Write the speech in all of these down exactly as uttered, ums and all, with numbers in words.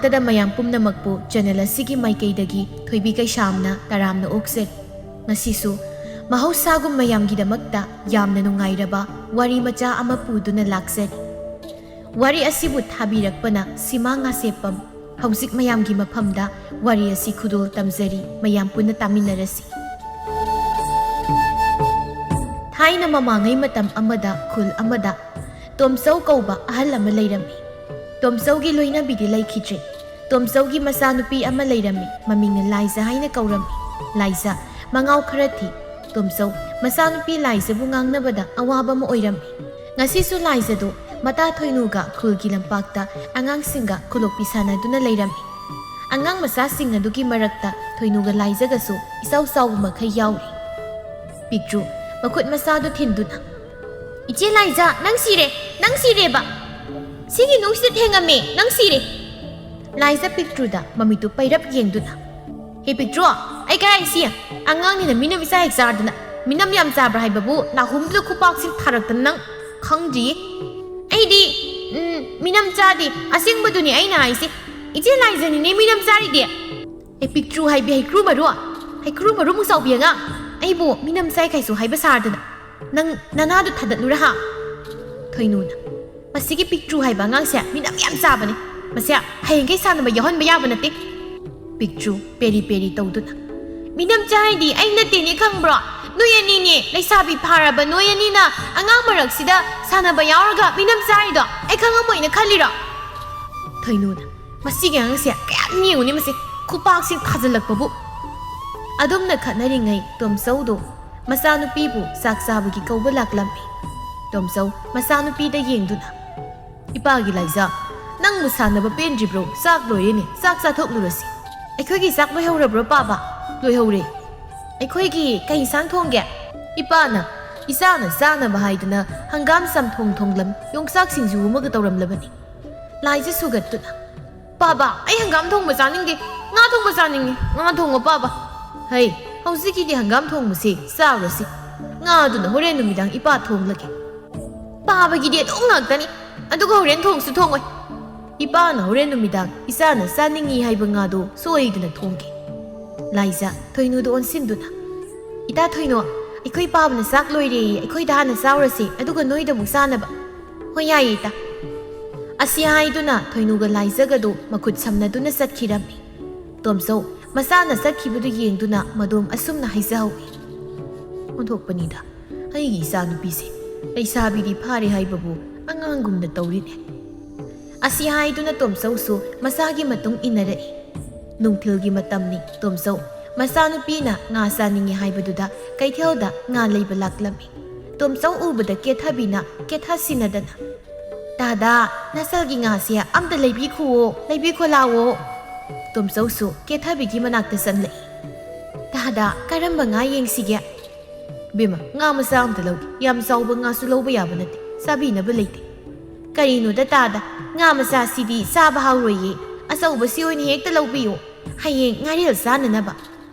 ꯇꯗ ꯃꯌꯥꯝ ꯄꯨꯝꯅꯃꯛꯄꯨ ꯆꯦꯅꯦꯜ ꯑꯁꯤꯒꯤ ꯃꯥꯏꯀꯩꯗꯒꯤ ꯊꯣꯏꯕꯤ ꯀꯩꯁꯥꯝꯅ ꯇꯔꯥꯝꯅ ꯑꯣꯛꯆꯔꯤ꯫ ꯉꯁꯤꯁꯨ ꯃꯍꯧꯁꯥꯒꯨꯝ ꯃꯌꯥꯝꯒꯤꯗꯃꯛꯇ ꯌꯥꯝꯅ ꯅꯨꯡꯉꯥꯏꯔꯕ ꯋꯥꯔꯤ ꯃꯆꯥ ꯑꯃ ꯄꯨꯗꯨꯅ ꯂꯥꯛꯆꯔꯤ꯫ ꯋꯥꯔꯤ ꯑꯁꯤꯕꯨ ꯊꯥꯕꯤꯔꯛꯄꯅ ꯁꯤꯃꯥ ꯉꯥꯁꯦꯞꯄꯝ꯫ ꯍꯧꯖꯤꯛ ꯃꯌꯥꯝꯒꯤ ꯃꯐꯝꯗ ꯋꯥꯔꯤ ꯑꯁꯤ ꯈꯨꯗꯣꯜ ꯇꯝꯖꯔꯤ, ꯃꯌꯥꯝ ꯄꯨꯟꯅ ꯇꯥꯃꯤꯟꯅꯔꯁꯤ꯫ ꯊꯥꯏꯅ ꯃꯃꯥꯡꯉꯩ ꯃꯇꯝ ꯑꯃꯗ ꯈꯨꯜ ꯑꯃꯗ ꯇꯣꯝꯆꯧ ꯀꯧꯕ ꯑꯍꯜ ꯑꯃ ꯂꯩꯔꯝꯃꯤ꯫ ꯇꯣꯝꯆꯧꯒꯤ ꯂꯣꯏꯅꯕꯤꯗꯤ ꯂꯩꯈꯤꯗ꯭ꯔꯦ꯫ ꯇꯣꯝꯆꯧꯒꯤ ꯃꯆꯥꯅꯨꯄꯤ ꯑꯃ ꯂꯩꯔꯝꯃꯤ, ꯃꯃꯤꯡꯅ ꯂꯥꯏꯖ ꯍꯥꯏꯅ ꯀꯧꯔꯝꯃꯤ꯫ ꯂꯥꯏꯖ ꯃꯉꯥꯎ ꯈꯔ ꯊꯤ꯫ ꯇꯣꯝꯆꯧ ꯃꯆꯥꯅꯨꯄꯤ ꯂꯥꯏꯖꯕꯨ ꯉꯥꯡꯅꯕꯗ ꯑꯋꯥꯕ ꯑꯃ ꯑꯣꯏꯔꯝꯃꯤ꯫ ꯉꯁꯤꯁꯨ ꯂꯥꯏꯖꯗꯨ ꯃꯇꯥ ꯊꯣꯏꯅꯨꯒ ꯈꯨꯜꯒꯤ ꯂꯝꯄꯥꯛꯇ ꯑꯉꯥꯡꯁꯤꯡꯒ ꯈꯨꯂꯣꯛꯄꯤ ꯁꯥꯟꯅꯗꯨꯅ ꯂꯩꯔꯝꯃꯤ꯫ ꯑꯉꯥꯡ ꯃꯆꯥꯁꯤꯡ ꯑꯗꯨꯒꯤ ꯃꯔꯛꯇ ꯊꯣꯏꯅꯨꯒ ꯂꯥꯏꯖꯒꯁꯨ ꯏꯆꯥꯎ ꯆꯥꯎꯕ ꯃꯈꯩ ꯌꯥꯎꯔꯤ꯫ ꯄꯤꯛꯇ꯭ꯔꯨ ꯃꯈꯨꯠ ꯃꯆꯥꯗꯨ ꯊꯤꯟꯗꯨꯅ, "ꯏꯆꯦ ꯂꯥꯏꯖ, ꯅꯪ ꯁꯤꯔꯦ, ꯅꯪ ꯁꯤꯔꯦꯕ꯫ ꯁꯤꯒꯤ ꯅꯨꯡꯁꯤꯗ ꯊꯦꯡꯉꯝꯃꯦ, ꯅꯪ ꯁꯤꯔꯦ꯫" ꯂꯥꯏꯖ ꯄꯤꯛꯇ꯭ꯔꯨꯗ ꯃꯃꯤꯠꯇꯨ ꯄꯩꯔꯞ ꯌꯦꯡꯗꯨꯅ, "ꯍꯦ ꯄꯤꯛꯇ꯭ꯔꯨ, ꯑꯩ ꯀꯔꯥꯏ ꯁꯤ? ꯑꯉꯥꯡꯅꯤꯅ ꯃꯤꯅꯝ ꯏꯆꯥ ꯍꯦꯛ ꯆꯥꯗꯅ, ꯃꯤꯅꯝ ꯌꯥꯝ ꯆꯥꯕ꯭ꯔꯥ ꯍꯥꯏꯕꯕꯨ ꯅꯥꯍꯨꯝꯗꯨꯗ ꯈꯨꯄꯥꯛꯁꯤꯡ ꯊꯥꯔꯛꯇꯅ ꯅꯪ ꯈꯪꯗ꯭ꯔꯤꯌꯦ꯫ ꯑꯩꯗꯤ, ꯎꯝ, ꯃꯤꯅꯝ ꯆꯥꯗꯦ, ꯑꯁꯦꯡꯕꯗꯨꯅꯤ ꯑꯩꯅ ꯍꯥꯏꯁꯦ꯫ ꯏꯆꯦ ꯂꯥꯏꯖꯅꯤꯅꯦ ꯃꯤꯅꯝ ꯆꯥꯔꯤꯗꯤ꯫ ꯑꯦ ꯄꯤꯛꯇ꯭ꯔꯨ ꯍꯥꯏꯕꯤ ꯍꯩꯀ꯭ꯔꯨ ꯃꯔꯨ, ꯍꯩꯀ꯭ꯔꯨ ꯃꯔꯨꯃꯨꯛ ꯆꯥꯎꯕꯤ ꯑꯉꯥꯡ, ꯑꯩꯕꯨ ꯃꯤꯅꯝ ꯆꯥꯏ ꯀꯥꯏꯁꯨ ꯍꯥꯏꯕ ꯁꯥꯔꯗꯅ꯫ ꯅꯪ ꯅꯅꯥꯗꯨ ꯊꯥꯗꯠꯂꯨꯔꯥ ꯍꯥ?" ꯊꯣꯏꯅꯨꯅ, "ꯃꯁꯤꯒꯤ ꯄꯤꯛꯇ꯭ꯔꯨ ꯍꯥꯏꯕ ꯑꯉꯥꯡꯁꯦ ꯃꯤꯅꯝ ꯌꯥꯝ ꯆꯥꯕꯅꯤ꯫ ꯃꯁꯦ ꯍꯌꯦꯡꯈꯩ ꯁꯥꯟꯅꯕ ꯌꯥꯎꯍꯟꯕ ꯌꯥꯕ ꯅꯠꯇꯦ꯫" ꯄꯤꯛꯇ꯭ꯔꯨ ꯄꯦꯔꯤ ꯄꯦꯔꯤ ꯇꯧꯗꯨꯅ, "ꯃꯤꯅꯝ ꯆꯥꯏꯗꯤ ꯑꯩ ꯅꯠꯇꯦꯅꯦ ꯈꯪꯕ꯭ꯔꯣ? ꯅꯣꯏ ꯑꯅꯤꯅꯦ, ꯂꯩꯁꯥꯕꯤ ꯐꯥꯔꯕ ꯅꯣꯏ ꯑꯅꯤꯅ ꯑꯉꯥꯡ ꯃꯔꯛꯁꯤꯗ ꯁꯥꯟꯅꯕ ꯌꯥꯎꯔꯒ ꯃꯤꯅꯝ ꯆꯥꯔꯤꯗꯣ ꯑꯩ ꯈꯪꯉꯝꯃꯣꯏꯅ ꯈꯜꯂꯤꯔꯣ?" ꯊꯣꯏꯅꯨꯅ, "ꯃꯁꯤꯒꯤ ꯑꯉꯥꯡꯁꯦ ꯀꯌꯥꯝ ꯌꯦꯡꯉꯨꯅꯦ ꯃꯁꯤ, ꯈꯨꯄꯥꯛꯁꯤ ꯊꯥꯖꯤꯜꯂꯛꯄꯕꯨ꯫" ꯑꯗꯨꯝꯅ ꯈꯠꯅꯔꯤꯉꯩ ꯇꯣꯝꯆꯧꯗꯣ ꯃꯆꯥꯅꯨꯄꯤꯕꯨ ꯆꯥꯛ ꯆꯥꯕꯒꯤ ꯀꯧꯕ ꯂꯥꯛꯂꯝꯃꯤ꯫ ꯇꯣꯝꯆꯧ ꯃꯆꯥꯅꯨꯄꯤꯗ ꯌꯦꯡꯗꯨꯅ, "ꯏꯄꯥꯒꯤ ꯂꯥꯏꯖ, ꯅꯪꯕꯨ ꯁꯥꯟꯅꯕ ꯄꯦꯟꯗ꯭ꯔꯤꯕ꯭ꯔꯣ? ꯆꯥꯛ ꯂꯣꯏꯔꯦꯅꯦ, ꯆꯥꯛ ꯆꯥꯊꯣꯛꯂꯨꯔꯁꯤ꯫" "ꯑꯩꯈꯣꯏꯒꯤ ꯆꯥꯛ ꯂꯣꯏꯍꯧꯔꯕ꯭ꯔꯣ ꯄꯥꯕ?" "ꯂꯣꯏꯍꯧꯔꯦ꯫" "ꯑꯩꯈꯣꯏꯒꯤ ꯀꯩ ꯏꯟꯁꯥꯡ ꯊꯣꯡꯒꯦ?" "ꯏꯄꯥꯅ ꯏꯆꯥꯅ ꯆꯥꯅꯕ ꯍꯥꯏꯗꯅ ꯍꯪꯒꯥꯝ ꯆꯝꯊꯣꯡ ꯊꯣꯡꯂꯝ, ꯌꯣꯡꯆꯥꯛ ꯁꯤꯡꯖꯨ ꯑꯃꯒ ꯇꯧꯔꯝꯂꯕꯅꯤ꯫" ꯂꯥꯏꯖ ꯁꯨꯒꯠꯇꯨꯅ, "ꯄꯥꯕ, ꯑꯩ ꯍꯪꯒꯥꯝ ꯊꯣꯡꯕ ꯆꯥꯅꯤꯡꯗꯦ, ꯉꯥ ꯊꯣꯡꯕ ꯆꯥꯅꯤꯡꯉꯤ, ꯉꯥ ꯊꯣꯡꯉꯣ ꯄꯥꯕ꯫" "ꯍꯩ, ꯍꯧꯖꯤꯛꯀꯤꯗꯤ ꯍꯪꯒꯥꯝ ꯊꯣꯡꯕꯁꯦ ꯆꯥꯔꯨꯔꯁꯤ, ꯉꯥꯗꯨꯅ ꯍꯣꯔꯦꯟ ꯅꯨꯃꯤꯗꯥꯡ ꯏꯄꯥ ꯊꯣꯡꯂꯒꯦ꯫" ꯄꯥꯕꯒꯤꯗꯤ ꯑꯗꯨ ꯉꯥꯛꯇꯅꯤ, ꯑꯗꯨꯒ ꯍꯣꯔꯦꯟ ꯊꯣꯡꯁꯨ ꯊꯣꯡꯉꯣꯏ꯫ "ꯏꯄꯥꯅ ꯍꯣꯔꯦꯟ ꯅꯨꯃꯤꯗꯥꯡ ꯏꯆꯥꯅ ꯆꯥꯅꯤꯡꯏ ꯍꯥꯏꯕ ꯉꯥꯗꯨ ꯁꯣꯏꯗꯅ ꯊꯣꯡꯒꯦ꯫" ꯂꯥꯏꯖ ꯊꯣꯏꯅꯨꯗ ꯑꯣꯟꯁꯤꯟꯗꯨꯅ, "ꯏꯇꯥ ꯊꯣꯏꯅꯨ, ꯑꯩꯈꯣꯏ ꯄꯥꯕꯅ ꯆꯥꯛ ꯂꯣꯏꯔꯦꯌꯦ, ꯑꯩꯈꯣꯏꯗ ꯍꯥꯟꯅ ꯆꯥꯎꯔꯁꯤ, ꯑꯗꯨꯒ ꯅꯣꯏꯗ ꯑꯃꯨꯛ ꯆꯥꯅꯕ꯫" "ꯍꯣꯏ, ꯌꯥꯏꯌꯦ, ꯏꯇꯥ꯫" ꯑꯁꯤ ꯍꯥꯏꯗꯨꯅ ꯊꯣꯏꯅꯨꯒ ꯂꯥꯏꯖꯒꯗꯨ ꯃꯈꯨꯠ ꯁꯝꯅꯗꯨꯅ ꯆꯠꯈꯤꯔꯝꯃꯤ꯫ ꯇꯣꯝꯆꯧ ꯃꯆꯥꯅ ꯆꯠꯈꯤꯕꯗꯨ ꯌꯦꯡꯗꯨꯅ ꯃꯗꯣꯝ ꯑꯁꯨꯝꯅ ꯍꯥꯏꯖꯍꯧꯏ, "ꯑꯣꯟꯊꯣꯛꯄꯅꯤꯗ, ꯑꯩꯒꯤ ꯏꯆꯥꯅꯨꯄꯤꯁꯦ ꯂꯩꯁꯥꯕꯤꯗꯤ ꯐꯥꯔꯦ ꯍꯥꯏꯕꯕꯨ ꯑꯉꯥꯡꯒꯨꯝꯅ ꯇꯧꯔꯤꯅꯦ꯫" ꯑꯁꯤ ꯍꯥꯏꯗꯨꯅ ꯇꯣꯝꯆꯧꯁꯨ ꯃꯆꯥꯒꯤ ꯃꯇꯨꯡ ꯏꯟꯅꯔꯛꯏ꯫ ꯅꯨꯡꯊꯤꯜꯒꯤ ꯃꯇꯝꯅꯤ꯫ ꯇꯣꯝꯆꯧ ꯃꯆꯥꯅꯨꯄꯤꯅ ꯉꯥ ꯆꯥꯅꯤꯡꯉꯤ ꯍꯥꯏꯕꯗꯨꯗ ꯀꯩꯊꯦꯜꯗ ꯉꯥ ꯂꯩꯕ ꯂꯥꯛꯂꯝꯃꯤ꯫ ꯇꯣꯝꯆꯧ ꯎꯕꯗ ꯀꯦꯊꯕꯤꯅ ꯀꯦꯊ ꯁꯤꯟꯅꯗꯅ, "ꯇꯥꯗ, ꯅꯆꯜꯒꯤ ꯉꯥꯁꯦ ꯑꯝꯇ ꯂꯩꯕꯤꯈꯨꯋꯣ, ꯂꯩꯕꯤꯈꯣ ꯂꯥꯛꯑꯣ꯫" ꯇꯣꯝꯆꯧꯁꯨ ꯀꯦꯊꯕꯤꯒꯤ ꯃꯅꯥꯛꯇ ꯆꯪꯂꯛꯏ꯫ "ꯇꯥꯗ, ꯀꯔꯝꯕ ꯉꯥ ꯌꯦꯡꯁꯤꯒꯦ?" "ꯕꯦꯝꯃ, ꯉꯥ ꯃꯆꯥ ꯑꯝꯇ ꯂꯧꯒꯦ꯫ ꯌꯥꯝ ꯆꯥꯎꯕ ꯉꯥꯁꯨ ꯂꯧꯕ ꯌꯥꯕ ꯅꯠꯇꯦ, ꯆꯥꯕꯤꯅꯕ ꯂꯩꯇꯦ꯫" "ꯀꯔꯤꯅꯣꯗ ꯇꯥꯗ, ꯉꯥ ꯃꯆꯥꯁꯤꯗꯤ ꯆꯥꯕ ꯍꯥꯎꯔꯣꯏꯌꯦ, ꯑꯆꯧꯕꯁꯤ ꯑꯣꯏꯅ ꯍꯦꯛꯇ ꯂꯧꯕꯤꯌꯨ, ꯍꯌꯦꯡ ꯉꯥꯔꯦꯜ ꯆꯥꯅꯅꯕ꯫"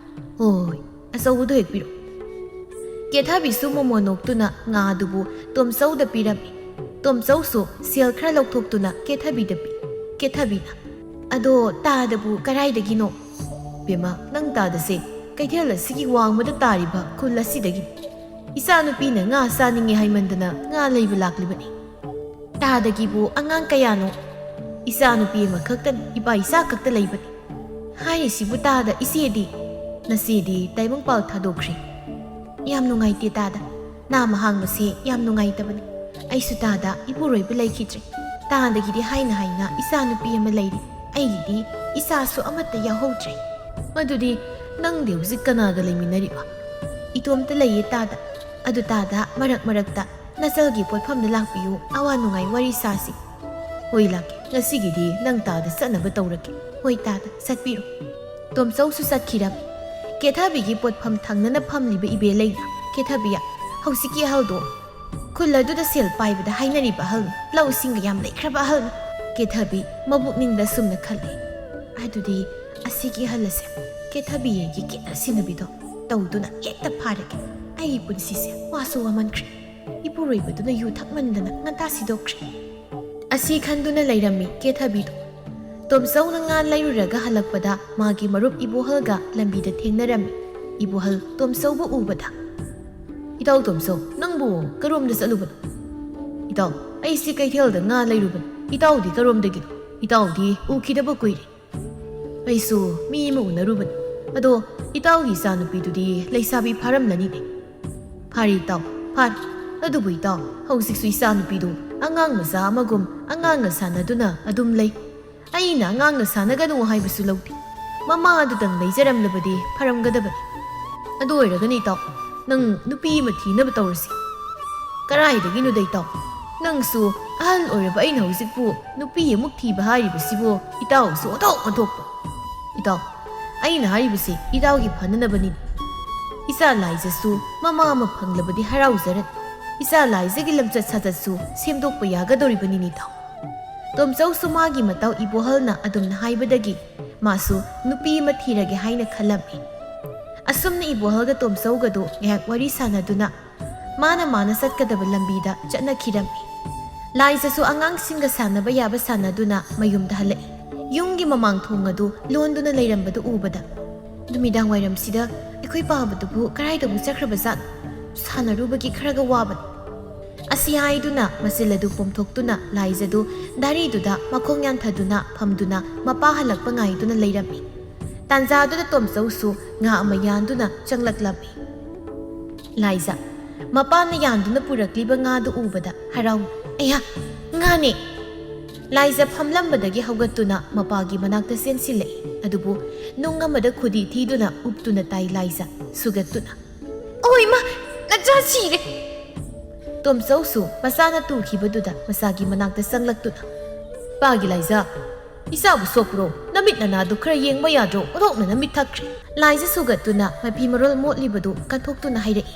"ꯍꯣꯏ, ꯑꯆꯧꯕꯗꯣ ꯍꯦꯛ ꯄꯤꯔꯣ꯫" ꯀꯦꯊꯕꯤꯁꯨ ꯃꯣꯃꯣꯟ ꯅꯣꯛꯇꯨꯅ ꯉꯥ ꯑꯗꯨꯕꯨ ꯇꯣꯝꯆꯧꯗ ꯄꯤꯔꯝꯃꯤ꯫ ꯇꯣꯝꯆꯧꯁꯨ ꯁꯦꯜ ꯈꯔ ꯂꯧꯊꯣꯛꯇꯨꯅ ꯀꯦꯊꯕꯤꯗ ꯄꯤ꯫ ꯀꯦꯊꯕꯤꯅ, "ꯑꯗꯣ ꯇꯥꯗꯕꯨ ꯀꯔꯥꯏꯗꯒꯤꯅꯣ?" "ꯕꯦꯝꯃ, ꯅꯪ ꯇꯥꯗꯁꯦ ꯀꯩꯊꯦꯜ ꯑꯁꯤꯒꯤ ꯋꯥꯡꯃꯗ ꯇꯥꯔꯤꯕ ꯈꯨꯜ ꯑꯁꯤꯗꯒꯤ꯫ ꯏꯆꯥꯅꯨꯄꯤꯅ ꯉꯥ ꯆꯥꯅꯤꯡꯉꯦ ꯍꯥꯏꯃꯟꯗꯅ ꯉꯥ ꯂꯩꯕ ꯂꯥꯛꯂꯤꯕꯅꯤ꯫" "ꯇꯥꯗꯒꯤꯕꯨ ꯑꯉꯥꯡ ꯀꯌꯥꯅꯣ?" "ꯏꯆꯥꯅꯨꯄꯤ ꯑꯃꯈꯛꯇꯅꯤ, ꯏꯄꯥ ꯏꯆꯥ ꯈꯛꯇ ꯂꯩꯕꯅꯤ꯫" "ꯍꯥꯏꯔꯤꯁꯤꯕꯨ ꯇꯥꯗ, ꯏꯆꯦꯗꯤ?" "ꯅꯆꯦꯗꯤ ꯇꯥꯏꯕꯪꯄꯥꯜ ꯊꯥꯗꯣꯛꯈ꯭ꯔꯦ꯫" "ꯌꯥꯝ ꯅꯨꯡꯉꯥꯏꯇꯦ ꯇꯥꯗ, ꯅꯥꯃ ꯍꯥꯡꯕꯁꯦ ꯌꯥꯝ ꯅꯨꯡꯉꯥꯏꯇꯕꯅꯤ꯫ ꯑꯩꯁꯨ ꯇꯥꯗ ꯏꯄꯨꯔꯣꯏꯕ ꯂꯩꯈꯤꯗ꯭ꯔꯦ꯫ ꯇꯥꯗꯒꯤꯗꯤ ꯍꯥꯏꯅ ꯍꯥꯏꯅ ꯏꯆꯥꯅꯨꯄꯤ ꯑꯃ ꯂꯩꯔꯤ, ꯑꯩꯒꯤꯗꯤ ꯏꯆꯥꯁꯨ ꯑꯃꯠꯇ ꯌꯥꯎꯍꯧꯗ꯭ꯔꯦ꯫" "ꯃꯗꯨꯗꯤ ꯅꯪꯗꯤ ꯍꯧꯖꯤꯛ ꯀꯅꯥꯒ ꯂꯩꯃꯤꯟꯅꯔꯤꯕ?" "ꯏꯇꯣꯝꯇ ꯂꯩꯌꯦ ꯇꯥꯗ꯫ ꯑꯗꯨ ꯇꯥꯗ ꯃꯔꯛ ꯃꯔꯛꯇ ꯅꯆꯜꯒꯤ ꯄꯣꯠꯐꯝꯗ ꯂꯥꯛꯄꯤꯌꯨ, ꯑꯋꯥ ꯅꯨꯡꯉꯥꯏ ꯋꯥꯔꯤ ꯁꯥꯁꯤ꯫" "ꯍꯣꯏ ꯂꯥꯛꯀꯦ, ꯉꯁꯤꯒꯤꯗꯤ ꯅꯪ ꯇꯥꯗ ꯆꯠꯅꯕ ꯇꯧꯔꯒꯦ꯫" "ꯍꯣꯏ ꯇꯥꯗ, ꯆꯠꯄꯤꯔꯣ꯫" ꯇꯣꯝꯆꯧꯁꯨ ꯆꯠꯈꯤꯔꯝꯃꯤ꯫ ꯀꯦꯊꯕꯤꯒꯤ ꯄꯣꯠꯐꯝ ꯊꯪꯅꯅ ꯐꯝꯂꯤꯕ ꯏꯕꯦꯂꯩꯅ, "ꯀꯦꯊꯕꯤ, ꯍꯧꯖꯤꯛꯀꯤ ꯑꯍꯜꯗꯣ ꯈꯨꯜ ꯑꯗꯨꯗ ꯁꯦꯜ ꯄꯥꯏꯕꯗ ꯍꯥꯏꯅꯔꯤꯕ ꯑꯍꯜꯅꯤ, ꯂꯧꯁꯤꯡꯒ ꯌꯥꯝ ꯂꯩꯈ꯭ꯔꯕ ꯑꯍꯜꯅꯤ꯫" ꯀꯦꯊꯕꯤ ꯃꯕꯨꯛꯅꯤꯡꯗ ꯁꯨꯝꯅ ꯈꯜꯂꯤ, "ꯑꯗꯨꯗꯤ ꯑꯁꯤꯒꯤ ꯑꯍꯜ ꯑꯁꯦ ꯀꯦꯊꯕꯤ ꯑꯩꯒꯤ ꯀꯦꯠꯅ ꯁꯤꯟꯅꯕꯤꯗꯣ ꯇꯧꯗꯨꯅ ꯍꯦꯛꯇ ꯐꯥꯔꯒꯦ꯫ ꯑꯩꯒꯤ ꯄꯨꯟꯁꯤꯁꯦ ꯋꯥꯁꯨ ꯋꯥꯃꯟꯈ꯭ꯔꯦ꯫ ꯏꯄꯨꯔꯣꯏꯕꯗꯨꯅ ꯌꯨ ꯊꯛꯃꯟꯗꯅ ꯉꯟꯇꯥ ꯁꯤꯗꯣꯛꯈ꯭ꯔꯦ꯫" ꯑꯁꯤ ꯈꯟꯗꯨꯅ ꯂꯩꯔꯝꯃꯤ ꯀꯦꯊꯕꯤꯗꯨ꯫ ꯇꯣꯝꯆꯧꯅ ꯉꯥ ꯂꯩꯔꯨꯔꯒ ꯍꯜꯂꯛꯄꯗ ꯃꯥꯒꯤ ꯃꯔꯨꯞ ꯏꯕꯣꯍꯜꯒ ꯂꯝꯕꯤꯗ ꯊꯦꯡꯅꯔꯝꯃꯤ꯫ ꯏꯕꯣꯍꯜ ꯇꯣꯝꯆꯧꯕꯨ ꯎꯕꯗ, "ꯏꯇꯥꯎ ꯇꯣꯝꯆꯧ, ꯅꯪꯕꯨ ꯀꯔꯣꯝꯗ ꯆꯠꯂꯨꯕꯅꯣ?" "ꯏꯇꯥꯎ, ꯑꯩꯁꯤ ꯀꯩꯊꯦꯜꯗ ꯉꯥ ꯂꯩꯔꯨꯕꯅꯤ꯫ ꯏꯇꯥꯎꯗꯤ ꯀꯔꯣꯝꯗꯒꯤꯅꯣ? ꯏꯇꯥꯎꯗꯤ ꯎꯈꯤꯗꯕ ꯀꯨꯏꯔꯦ꯫" "ꯑꯩꯁꯨ ꯃꯤ ꯑꯃ ꯎꯅꯔꯨꯕꯅꯤ꯫ ꯑꯗꯣ ꯏꯇꯥꯎꯒꯤ ꯏꯆꯥꯅꯨꯄꯤꯗꯨꯗꯤ ꯂꯩꯁꯥꯕꯤ ꯐꯥꯔꯝꯂꯅꯤꯅꯦ?" "ꯐꯥꯔꯦ ꯏꯇꯥꯎ, ꯐꯥꯔꯦ꯫ ꯑꯗꯨꯕꯨ ꯏꯇꯥꯎ, ꯍꯧꯖꯤꯛꯁꯨ ꯏꯆꯥꯅꯨꯄꯤꯗꯨ ꯑꯉꯥꯡ ꯃꯆꯥ ꯑꯃꯒꯨꯝ ꯑꯉꯥꯡꯒ ꯁꯥꯟꯅꯗꯨꯅ ꯑꯗꯨꯝ ꯂꯩ꯫ ꯑꯩꯅ ꯑꯉꯥꯡꯒ ꯁꯥꯟꯅꯒꯅꯨ ꯍꯥꯏꯕꯁꯨ ꯂꯧꯗꯦ꯫ ꯃꯃꯥ ꯑꯗꯨꯗꯪ ꯂꯩꯖꯔꯝꯂꯕꯗꯤ ꯐꯔꯝꯒꯗꯕꯅꯤ꯫ ꯑꯗꯨ ꯑꯣꯏꯔꯒꯅꯤ ꯏꯇꯥꯎ, ꯅꯪ ꯅꯨꯄꯤ ꯑꯃ ꯊꯤꯅꯕ ꯇꯧꯔꯁꯤ꯫" "ꯀꯔꯥꯏꯗꯒꯤꯅꯣꯗ ꯏꯇꯥꯎ? ꯅꯪꯁꯨ ꯑꯍꯜ ꯑꯣꯏꯔꯕ ꯑꯩꯅ ꯍꯧꯖꯤꯛꯄꯨ ꯅꯨꯄꯤ ꯑꯃꯨꯛ ꯊꯤꯕ ꯍꯥꯏꯔꯤꯕꯁꯤꯕꯨ ꯏꯇꯥꯎꯁꯨ ꯑꯣꯟꯊꯣꯛ ꯑꯣꯟꯊꯣꯛꯄ꯫ ꯏꯇꯥꯎ, ꯑꯩꯅ ꯍꯥꯏꯔꯤꯕꯁꯤ ꯏꯇꯥꯎꯒꯤ ꯐꯅꯅꯕꯅꯤꯅꯦ꯫ ꯏꯆꯥ ꯂꯥꯏꯖꯁꯨ ꯃꯃꯥ ꯑꯃ ꯐꯪꯂꯕꯗꯤ ꯍꯔꯥꯎꯖꯔꯅꯤ꯫ ꯏꯆꯥ ꯂꯥꯏꯖꯒꯤ ꯂꯝꯆꯠ ꯁꯥꯖꯠꯁꯨ ꯁꯦꯝꯗꯣꯛꯄ ꯌꯥꯒꯗꯧꯔꯤꯕꯅꯤꯅꯦ ꯏꯇꯥꯎ꯫" ꯇꯣꯝꯆꯧꯁꯨ ꯃꯥꯒꯤ ꯃꯇꯥꯎ ꯏꯕꯣꯍꯜꯅ ꯑꯗꯨꯝꯅ ꯍꯥꯏꯕꯗꯒꯤ ꯃꯥꯁꯨ ꯅꯨꯄꯤ ꯑꯃ ꯊꯤꯔꯒꯦ ꯍꯥꯏꯅ ꯈꯜꯂꯝꯃꯤ꯫ ꯑꯁꯨꯝꯅ ꯏꯕꯣꯍꯜꯒ ꯇꯣꯝꯆꯧꯒꯗꯨ ꯉꯥꯏꯍꯥꯛ ꯋꯥꯔꯤ ꯁꯥꯟꯅꯗꯨꯅ ꯃꯥꯅ ꯃꯥꯅ ꯆꯠꯀꯗꯕ ꯂꯝꯕꯤꯗ ꯆꯠꯅꯈꯤꯔꯝꯃꯤ꯫ ꯂꯥꯏꯖꯁꯨ ꯑꯉꯥꯡꯁꯤꯡꯒ ꯁꯥꯟꯅꯕ ꯌꯥꯕ ꯁꯥꯟꯅꯗꯨꯅ ꯃꯌꯨꯝꯗ ꯍꯜꯂꯛꯏ꯫ ꯌꯨꯝꯒꯤ ꯃꯃꯥꯡ ꯊꯣꯡ ꯑꯗꯨ ꯂꯣꯟꯗꯨꯅ ꯂꯩꯔꯝꯕꯗꯨ ꯎꯕꯗ, "ꯅꯨꯃꯤꯗꯥꯡ ꯋꯥꯏꯔꯝꯁꯤꯗ ꯑꯩꯈꯣꯏ ꯄꯥꯕꯗꯨꯕꯨ ꯀꯗꯥꯏꯗꯕꯨ ꯆꯠꯈ꯭ꯔꯕꯖꯥꯠꯅꯣ? ꯁꯥꯟꯅꯔꯨꯕꯒꯤ ꯈꯔꯒ ꯋꯥꯕꯅꯤ꯫" ꯑꯁꯤ ꯍꯥꯏꯗꯨꯅ ꯃꯆꯤꯜ ꯑꯗꯨ ꯄꯣꯝꯊꯣꯛꯇꯨꯅ ꯂꯥꯏꯖꯗꯨ ꯗꯥꯔꯤꯗꯨꯗ ꯃꯈꯣꯡ ꯌꯥꯟꯊꯗꯨꯅ ꯐꯝꯗꯨꯅ ꯃꯄꯥ ꯍꯜꯂꯛꯄ ꯉꯥꯏꯗꯨꯅ ꯂꯩꯔꯝꯃꯤ꯫ ꯇꯥꯟꯖꯥꯗꯨꯗ ꯇꯣꯝꯆꯧꯁꯨ ꯉꯥ ꯑꯃ ꯌꯥꯟꯗꯨꯅ ꯆꯪꯂꯛꯂꯝꯃꯤ꯫ ꯂꯥꯏꯖ, ꯃꯄꯥꯅ ꯌꯥꯟꯗꯨꯅ ꯄꯨꯔꯛꯂꯤꯕ ꯉꯥꯗꯨ ꯎꯕꯗ ꯍꯔꯥꯎ, "ꯑꯌꯥ, ꯉꯥꯅꯦ!" ꯂꯥꯏꯖ ꯐꯝꯂꯝꯕꯗꯒꯤ ꯍꯧꯒꯠꯇꯨꯅ ꯃꯄꯥꯒꯤ ꯃꯅꯥꯛꯇ ꯆꯦꯟꯁꯤꯜꯂꯛꯏ꯫ ꯑꯗꯨꯕꯨ ꯅꯨꯡ ꯑꯃꯗ ꯈꯨꯗꯤ ꯊꯤꯗꯨꯅ ꯎꯞꯇꯨꯅ ꯇꯥꯏ ꯂꯥꯏꯖ, ꯁꯨꯒꯠꯇꯨꯅ꯫ "ꯑꯣ ꯏꯃꯥ, ꯅꯆꯥ ꯁꯤꯔꯦ!" ꯇꯣꯝꯆꯧꯁꯨ ꯃꯆꯥꯅ ꯇꯨꯈꯤꯕꯗꯨꯗ ꯃꯆꯥꯒꯤ ꯃꯅꯥꯛꯇ ꯆꯪꯂꯛꯇꯨꯅ, "ꯄꯥꯒꯤ ꯂꯥꯏꯖ, ꯏꯆꯥꯕꯨ ꯁꯣꯛꯄ꯭ꯔꯣ? ꯅꯃꯤꯠ ꯅꯅꯥꯗꯨ ꯈꯔ ꯌꯦꯡꯕ ꯌꯥꯗ꯭ꯔꯣ? ꯑꯣꯟꯊꯣꯛꯅ ꯅꯃꯤꯠ ꯊꯛꯈ꯭ꯔꯦ꯫" ꯂꯥꯏꯖ ꯁꯨꯒꯠꯇꯨꯅ ꯃꯐꯤ ꯃꯔꯣꯜ ꯃꯣꯠꯂꯤꯕꯗꯨ ꯀꯟꯊꯣꯛꯇꯨꯅ ꯍꯥꯏꯔꯛꯏ꯫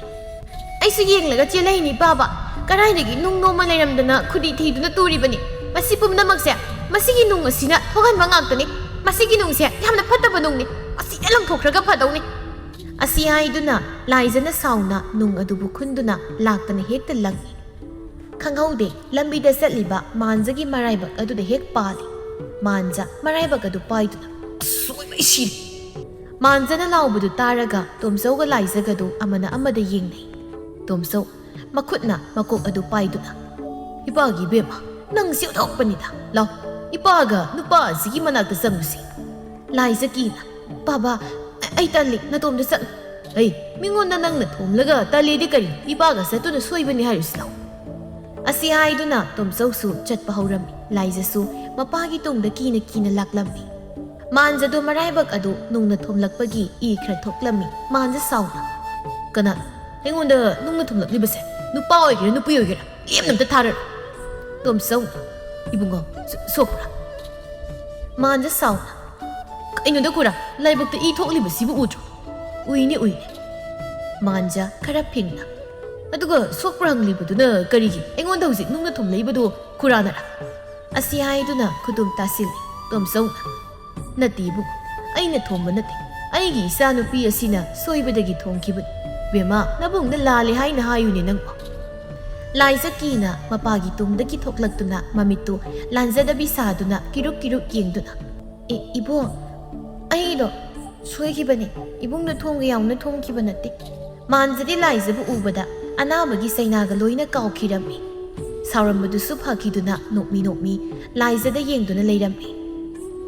"ꯑꯩꯁꯨ ꯌꯦꯡꯂꯒ ꯆꯦꯜꯂꯛꯏꯅꯤ ꯄꯥꯕ꯫ ꯀꯗꯥꯏꯗꯒꯤ ꯅꯨꯡ ꯅꯣꯝꯃ ꯂꯩꯔꯝꯗꯅ ꯈꯨꯗꯤ ꯊꯤꯗꯨꯅ ꯇꯨꯔꯤꯕꯅꯤ꯫ ꯃꯁꯤ ꯄꯨꯝꯅꯃꯛꯁꯦ ꯃꯁꯤꯒꯤ ꯅꯨꯡ ꯑꯁꯤꯅ ꯊꯣꯛꯍꯟꯕ ꯉꯥꯛꯇꯅꯤ꯫ ꯃꯁꯤꯒꯤ ꯅꯨꯡꯁꯦ ꯌꯥꯝꯅ ꯐꯠꯇꯕ ꯅꯨꯡꯅꯤ꯫ ꯑꯁꯤꯗ ꯂꯪꯊꯣꯛꯈ꯭ꯔꯒ ꯐꯗꯧꯅꯤ꯫" ꯑꯁꯤ ꯍꯥꯏꯗꯨꯅ ꯂꯥꯏꯖꯅ ꯁꯥꯎꯅ ꯅꯨꯡ ꯑꯗꯨꯕꯨ ꯈꯨꯟꯗꯨꯅ ꯂꯥꯛꯇꯅ ꯍꯦꯛꯇ ꯂꯪꯏ꯫ ꯈꯪꯍꯧꯗꯦ, ꯂꯝꯕꯤꯗ ꯆꯠꯂꯤꯕ ꯃꯥꯟꯖꯒꯤ ꯃꯔꯥꯏꯕꯛ ꯑꯗꯨꯗ ꯍꯦꯛ ꯄꯥꯜꯂꯤ꯫ ꯃꯥꯟꯖ ꯃꯔꯥꯏꯕꯛ ꯑꯗꯨ ꯄꯥꯏꯗꯨꯅ, "ꯑꯁꯣꯏꯕ ꯑꯩ ꯁꯤꯔꯦ!" ꯃꯥꯟꯖꯅ ꯂꯥꯎꯕꯗꯨ ꯇꯥꯔꯒ ꯇꯣꯝꯆꯧꯒ ꯂꯥꯏꯖꯒꯗꯨ ꯑꯃꯅ ꯑꯃꯗ ꯌꯦꯡꯅꯩ꯫ ꯇꯣꯝꯆꯧ ꯃꯈꯨꯠꯅ ꯃꯀꯣꯛ ꯑꯗꯨ ꯄꯥꯏꯗꯨꯅ, "ꯏꯄꯥꯒꯤ ꯏꯕꯦꯝꯃ, ꯅꯪ ꯁꯤ ꯑꯣꯟꯊꯣꯛꯄꯅꯤꯗ꯫ ꯂꯥꯎ, ꯏꯄꯥꯒ ꯅꯨꯄꯥ ꯑꯁꯤꯒꯤ ꯃꯅꯥꯛꯇ ꯆꯪꯉꯨꯁꯤ꯫" ꯂꯥꯏꯖ ꯀꯤꯅ, "ꯄꯥꯕ, ꯑꯩ ꯇꯜꯂꯤ, ꯅꯇꯣꯝꯗ ꯆꯠꯂꯨ꯫" "ꯑꯩ, ꯃꯤꯉꯣꯟꯗ ꯅꯪꯅ ꯊꯣꯝꯂꯒ ꯇꯜꯂꯦꯗꯤ ꯀꯔꯤ? ꯏꯄꯥꯒ ꯆꯠꯇꯨꯅ ꯁꯣꯏꯕꯅꯤ ꯍꯥꯏꯔꯨꯁꯤ ꯂꯥꯎ꯫" ꯑꯁꯤ ꯍꯥꯏꯗꯨꯅ ꯇꯣꯝꯆꯧꯁꯨ ꯆꯠꯄ ꯍꯧꯔꯝꯃꯤ꯫ ꯂꯥꯏꯖꯁꯨ ꯃꯄꯥꯒꯤ ꯇꯨꯡꯗ ꯀꯤꯅ ꯀꯤꯅ ꯂꯥꯛꯂꯝꯃꯤ꯫ ꯃꯥꯟꯖꯗꯣ ꯃꯔꯥꯏꯕꯛ ꯑꯗꯨ ꯅꯨꯡꯅ ꯊꯣꯝꯂꯛꯄꯒꯤ ꯏ ꯈꯔ ꯊꯣꯛꯂꯝꯃꯤ꯫ ꯃꯥꯟꯖ ꯁꯥꯎꯅ, "ꯀꯅꯥ ꯑꯩꯉꯣꯟꯗ ꯅꯨꯡꯅ ꯊꯣꯝꯂꯛꯂꯤꯕꯁꯦ? ꯅꯨꯄꯥ ꯑꯣꯏꯒꯦꯔꯥ ꯅꯨꯄꯤ ꯑꯣꯏꯒꯦꯔꯥ, ꯂꯦꯝꯅ ꯑꯝꯇ ꯊꯥꯔꯔꯣꯏ꯫" ꯇꯣꯝꯆꯧ, "ꯏꯕꯨꯡꯉꯣ, ꯁꯣ-, ꯁꯣꯛꯄ꯭ꯔꯥ?" ꯃꯥꯟꯖ ꯁꯥꯎꯅ, "ꯀꯩꯅꯣꯗ ꯈꯨꯔꯥ, ꯂꯥꯏꯕꯛꯇ ꯏ ꯊꯣꯛꯂꯤꯕꯁꯤꯕꯨ ꯎꯗ꯭ꯔꯣ?" "ꯎꯏꯅꯦ, ꯎꯏꯅꯦ꯫" ꯃꯥꯟꯖ ꯈꯔ ꯐꯤꯡꯅ, "ꯑꯗꯨꯒ ꯁꯣꯛꯄ꯭ꯔꯥ ꯍꯪꯂꯤꯕꯗꯨꯅ ꯀꯔꯤꯒꯤ? ꯑꯩꯉꯣꯟꯗ ꯍꯧꯖꯤꯛ ꯅꯨꯡꯅ ꯊꯣꯝꯂꯛꯏꯕꯗꯣ ꯈꯨꯔꯥꯅꯔꯥ?" ꯑꯁꯤ ꯍꯥꯏꯗꯨꯅ ꯈꯨꯗꯨꯝ ꯇꯥꯁꯤꯜꯂꯤ ꯇꯣꯝꯆꯧꯅ꯫ "ꯅꯠꯇꯦ ꯏꯕꯨꯡꯉꯣ, ꯑꯩꯅ ꯊꯣꯝꯕ ꯅꯠꯇꯦ꯫ ꯑꯩꯒꯤ ꯏꯆꯥꯅꯨꯄꯤ ꯑꯁꯤꯅ ꯁꯣꯏꯕꯗꯒꯤ ꯊꯣꯝꯈꯤꯕꯅꯤ꯫ ꯕꯦꯝꯃ, ꯅꯕꯨꯡꯅ ꯂꯥꯜꯂꯦ ꯍꯥꯏꯅ ꯍꯥꯏꯌꯨꯅꯦ ꯅꯪꯕꯣ꯫" ꯂꯥꯏꯖ ꯀꯤꯅ ꯃꯄꯥꯒꯤ ꯇꯨꯡꯗꯒꯤ ꯊꯣꯛꯂꯛꯇꯨꯅ ꯃꯃꯤꯠꯇꯨ ꯂꯥꯟꯖꯗꯕꯤ ꯁꯥꯗꯨꯅ ꯀꯤꯔꯨꯛ ꯀꯤꯔꯨꯛ ꯌꯦꯡꯗꯨꯅ, "ꯑꯦ, ꯏꯕꯣ, ꯑꯩꯗꯣ ꯁꯣꯏꯈꯤꯕꯅꯦ꯫ ꯏꯕꯨꯡꯅ ꯊꯣꯡꯒ ꯌꯥꯎꯅ ꯊꯣꯡꯈꯤꯕ ꯅꯠꯇꯦ꯫" ꯃꯥꯟꯖꯗꯤ ꯂꯥꯏꯖꯕꯨ ꯎꯕꯗ ꯑꯅꯥꯕꯒꯤ ꯆꯩꯅꯥꯒ ꯂꯣꯏꯅ ꯀꯥꯎꯈꯤꯔꯝꯃꯤ꯫ ꯁꯥꯎꯔꯝꯕꯗꯨꯁꯨ ꯐꯈꯤꯗꯨꯅ ꯅꯣꯛꯃꯤ ꯅꯣꯛꯃꯤ ꯂꯥꯏꯖꯗ ꯌꯦꯡꯗꯨꯅ ꯂꯩꯔꯝꯃꯤ꯫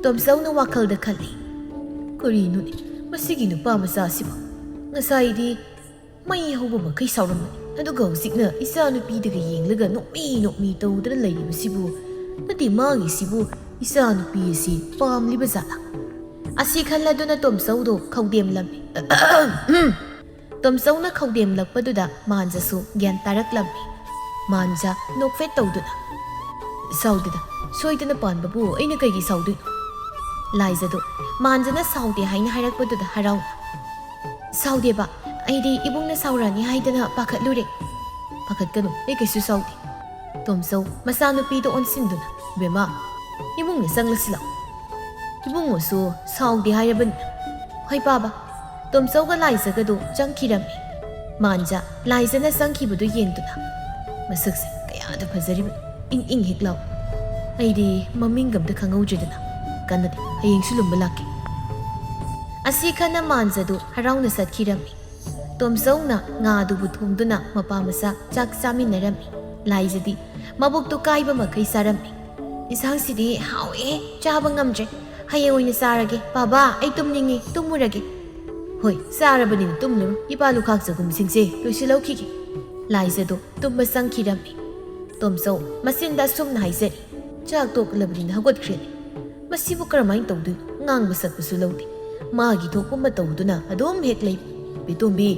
ꯇꯣꯝꯆꯧꯅ ꯋꯥꯈꯜꯗ ꯈꯜꯂꯤ, "ꯀꯔꯤꯅꯣꯅꯦ ꯃꯁꯤꯒꯤ ꯅꯨꯄꯥ ꯃꯆꯥꯁꯤꯕꯨ? ꯉꯁꯥꯏꯗꯤ ꯃꯩ ꯍꯧꯕ ꯃꯈꯩ ꯁꯥꯎꯔꯝꯕꯅꯤ, ꯑꯗꯨꯒ ꯍꯧꯖꯤꯛꯅ ꯏꯆꯥꯅꯨꯄꯤꯗꯒ ꯌꯦꯡꯂꯒ ꯅꯣꯛꯃꯤ ꯅꯣꯛꯃꯤ ꯇꯧꯗꯨꯅ ꯂꯩꯔꯤꯕꯁꯤꯕꯨ? ꯅꯠꯇꯦ, ꯃꯥꯒꯤꯁꯤꯕꯨ ꯏꯆꯥꯅꯨꯄꯤ ꯑꯁꯤ ꯄꯥꯝꯂꯤꯕ ꯖꯥꯠꯂꯥ?" ꯑꯁꯤ ꯈꯜꯂꯗꯨꯅ ꯇꯣꯝꯆꯧꯗꯣ ꯈꯧꯗꯦꯝꯂꯝꯃꯤ꯫ ꯇꯣꯝꯆꯧꯅ ꯈꯧꯗꯦꯝꯂꯛꯄꯗꯨꯗ ꯃꯥꯟꯖꯁꯨ ꯒ꯭ꯌꯥꯟ ꯇꯥꯔꯛꯂꯝꯃꯤ꯫ ꯃꯥꯟꯖ ꯅꯣꯛꯐꯦꯠ ꯇꯧꯗꯨꯅ, "ꯁꯥꯎꯗꯦꯗ, ꯁꯣꯏꯗꯅ ꯄꯥꯟꯕꯕꯨ ꯑꯩꯅ ꯀꯩꯒꯤ ꯁꯥꯎꯗꯣꯏꯅꯣ?" ꯂꯥꯏꯖꯗꯣ ꯃꯥꯟꯖꯅ ꯁꯥꯎꯗꯦ ꯍꯥꯏꯅ ꯍꯥꯏꯔꯛꯄꯗꯨꯗ ꯍꯔꯥꯎꯅ, "ꯁꯥꯎꯗꯦꯕ, ꯑꯩꯗꯤ ꯏꯕꯨꯡꯅ ꯁꯥꯎꯔꯛꯑꯅꯤ ꯍꯥꯏꯗꯅ ꯄꯥꯈꯠꯂꯨꯔꯦ꯫" "ꯄꯥꯈꯠꯀꯅꯨ, ꯑꯩ ꯀꯩꯁꯨ ꯁꯥꯎꯗꯦ꯫" ꯇꯣꯝꯆꯧ ꯃꯆꯥꯅꯨꯄꯤꯗ ꯑꯣꯟꯁꯤꯟꯗꯨꯅ, "ꯕꯦꯝꯃ, ꯏꯃꯨꯡꯗ ꯆꯪꯂꯁꯤ ꯂꯥꯎ꯫ ꯏꯕꯨꯡꯉꯣꯁꯨ ꯁꯥꯎꯗꯦ ꯍꯥꯏꯔꯕꯅꯤꯅ꯫" "ꯍꯣꯏ ꯄꯥꯕ꯫" ꯇꯣꯝꯆꯧꯒ ꯂꯥꯏꯖꯒꯗꯨ ꯆꯪꯈꯤꯔꯝꯃꯤ꯫ ꯃꯥꯟꯖ ꯂꯥꯏꯖꯅ ꯆꯪꯈꯤꯕꯗꯨ ꯌꯦꯡꯗꯨꯅ, "ꯃꯁꯛꯁꯦ ꯀꯌꯥꯗ ꯐꯖꯔꯤꯕ, ꯏꯪ ꯏꯪ ꯍꯦꯛ ꯂꯥꯎ꯫ ꯑꯩꯗꯤ ꯃꯃꯤꯡꯒ ꯑꯝꯇ ꯈꯪꯍꯧꯗ꯭ꯔꯦꯗꯅ꯫ ꯀꯥꯟꯅꯗꯦ, ꯍꯌꯦꯡꯁꯨ ꯂꯨꯝꯕ ꯂꯥꯛꯀꯦ꯫ ꯑꯁꯤ ꯈꯟꯅ ꯃꯥꯟꯖꯗꯨ ꯍꯔꯥꯎꯅ ꯆꯠꯈꯤꯔꯝꯃꯤ꯫ ꯇꯣꯝꯆꯧꯅ ꯉꯥꯗꯨꯕꯨ ꯊꯣꯡꯗꯨꯅ ꯃꯄꯥ ꯃꯆꯥ ꯆꯥꯛ ꯆꯥꯃꯤꯟꯅꯔꯝꯃꯤ꯫ ꯂꯥꯏꯖꯗꯤ ꯃꯕꯨꯛꯇꯨ ꯀꯥꯏꯕ ꯃꯈꯩ ꯆꯥꯔꯝꯃꯤ꯫ "ꯏꯟꯁꯥꯡꯁꯤꯗꯤ ꯍꯥꯎꯋꯦꯍꯦ, ꯆꯥꯕ ꯉꯝꯗ꯭ꯔꯦ꯫ ꯍꯌꯦꯡ ꯑꯣꯏꯅ ꯆꯥꯔꯒꯦ꯫ ꯕꯥꯕꯥ, ꯑꯩ ꯇꯨꯝꯅꯤꯡꯉꯤ, ꯇꯨꯝꯃꯨꯔꯒꯦ꯫" "ꯍꯣꯏ, ꯆꯥꯔꯕꯅꯤꯅ ꯇꯨꯝꯂꯨꯔꯣ꯫ ꯏꯄꯥ ꯂꯨꯈꯥꯛ ꯆꯒꯨꯝꯁꯤꯡꯁꯦ ꯂꯣꯏꯁꯤꯜꯍꯧꯈꯤꯒꯦ꯫" ꯂꯥꯏꯖꯗꯣ ꯇꯨꯝꯕ ꯆꯪꯈꯤꯔꯝꯃꯤ꯫ ꯇꯣꯝꯆꯧ ꯃꯆꯤꯟꯗ ꯑꯁꯨꯝꯅ ꯍꯥꯏꯖꯔꯤ, "ꯆꯥꯛ ꯇꯣꯛꯂꯕꯅꯤꯅ ꯍꯧꯒꯠꯈ꯭ꯔꯦꯅꯦ꯫ ꯃꯁꯤꯕꯨ ꯀꯔꯝꯍꯥꯏꯅ ꯇꯧꯗꯣꯏꯅꯣ? ꯉꯥꯡꯕ ꯁꯛꯄꯁꯨ ꯂꯧꯗꯦ꯫ ꯃꯥꯒꯤ ꯊꯣꯛꯄ ꯑꯃ ꯇꯧꯗꯨꯅ ꯑꯗꯨꯝ ꯍꯦꯛ ꯂꯩ꯫" "ꯏꯕꯦꯇꯣꯝꯕꯤ,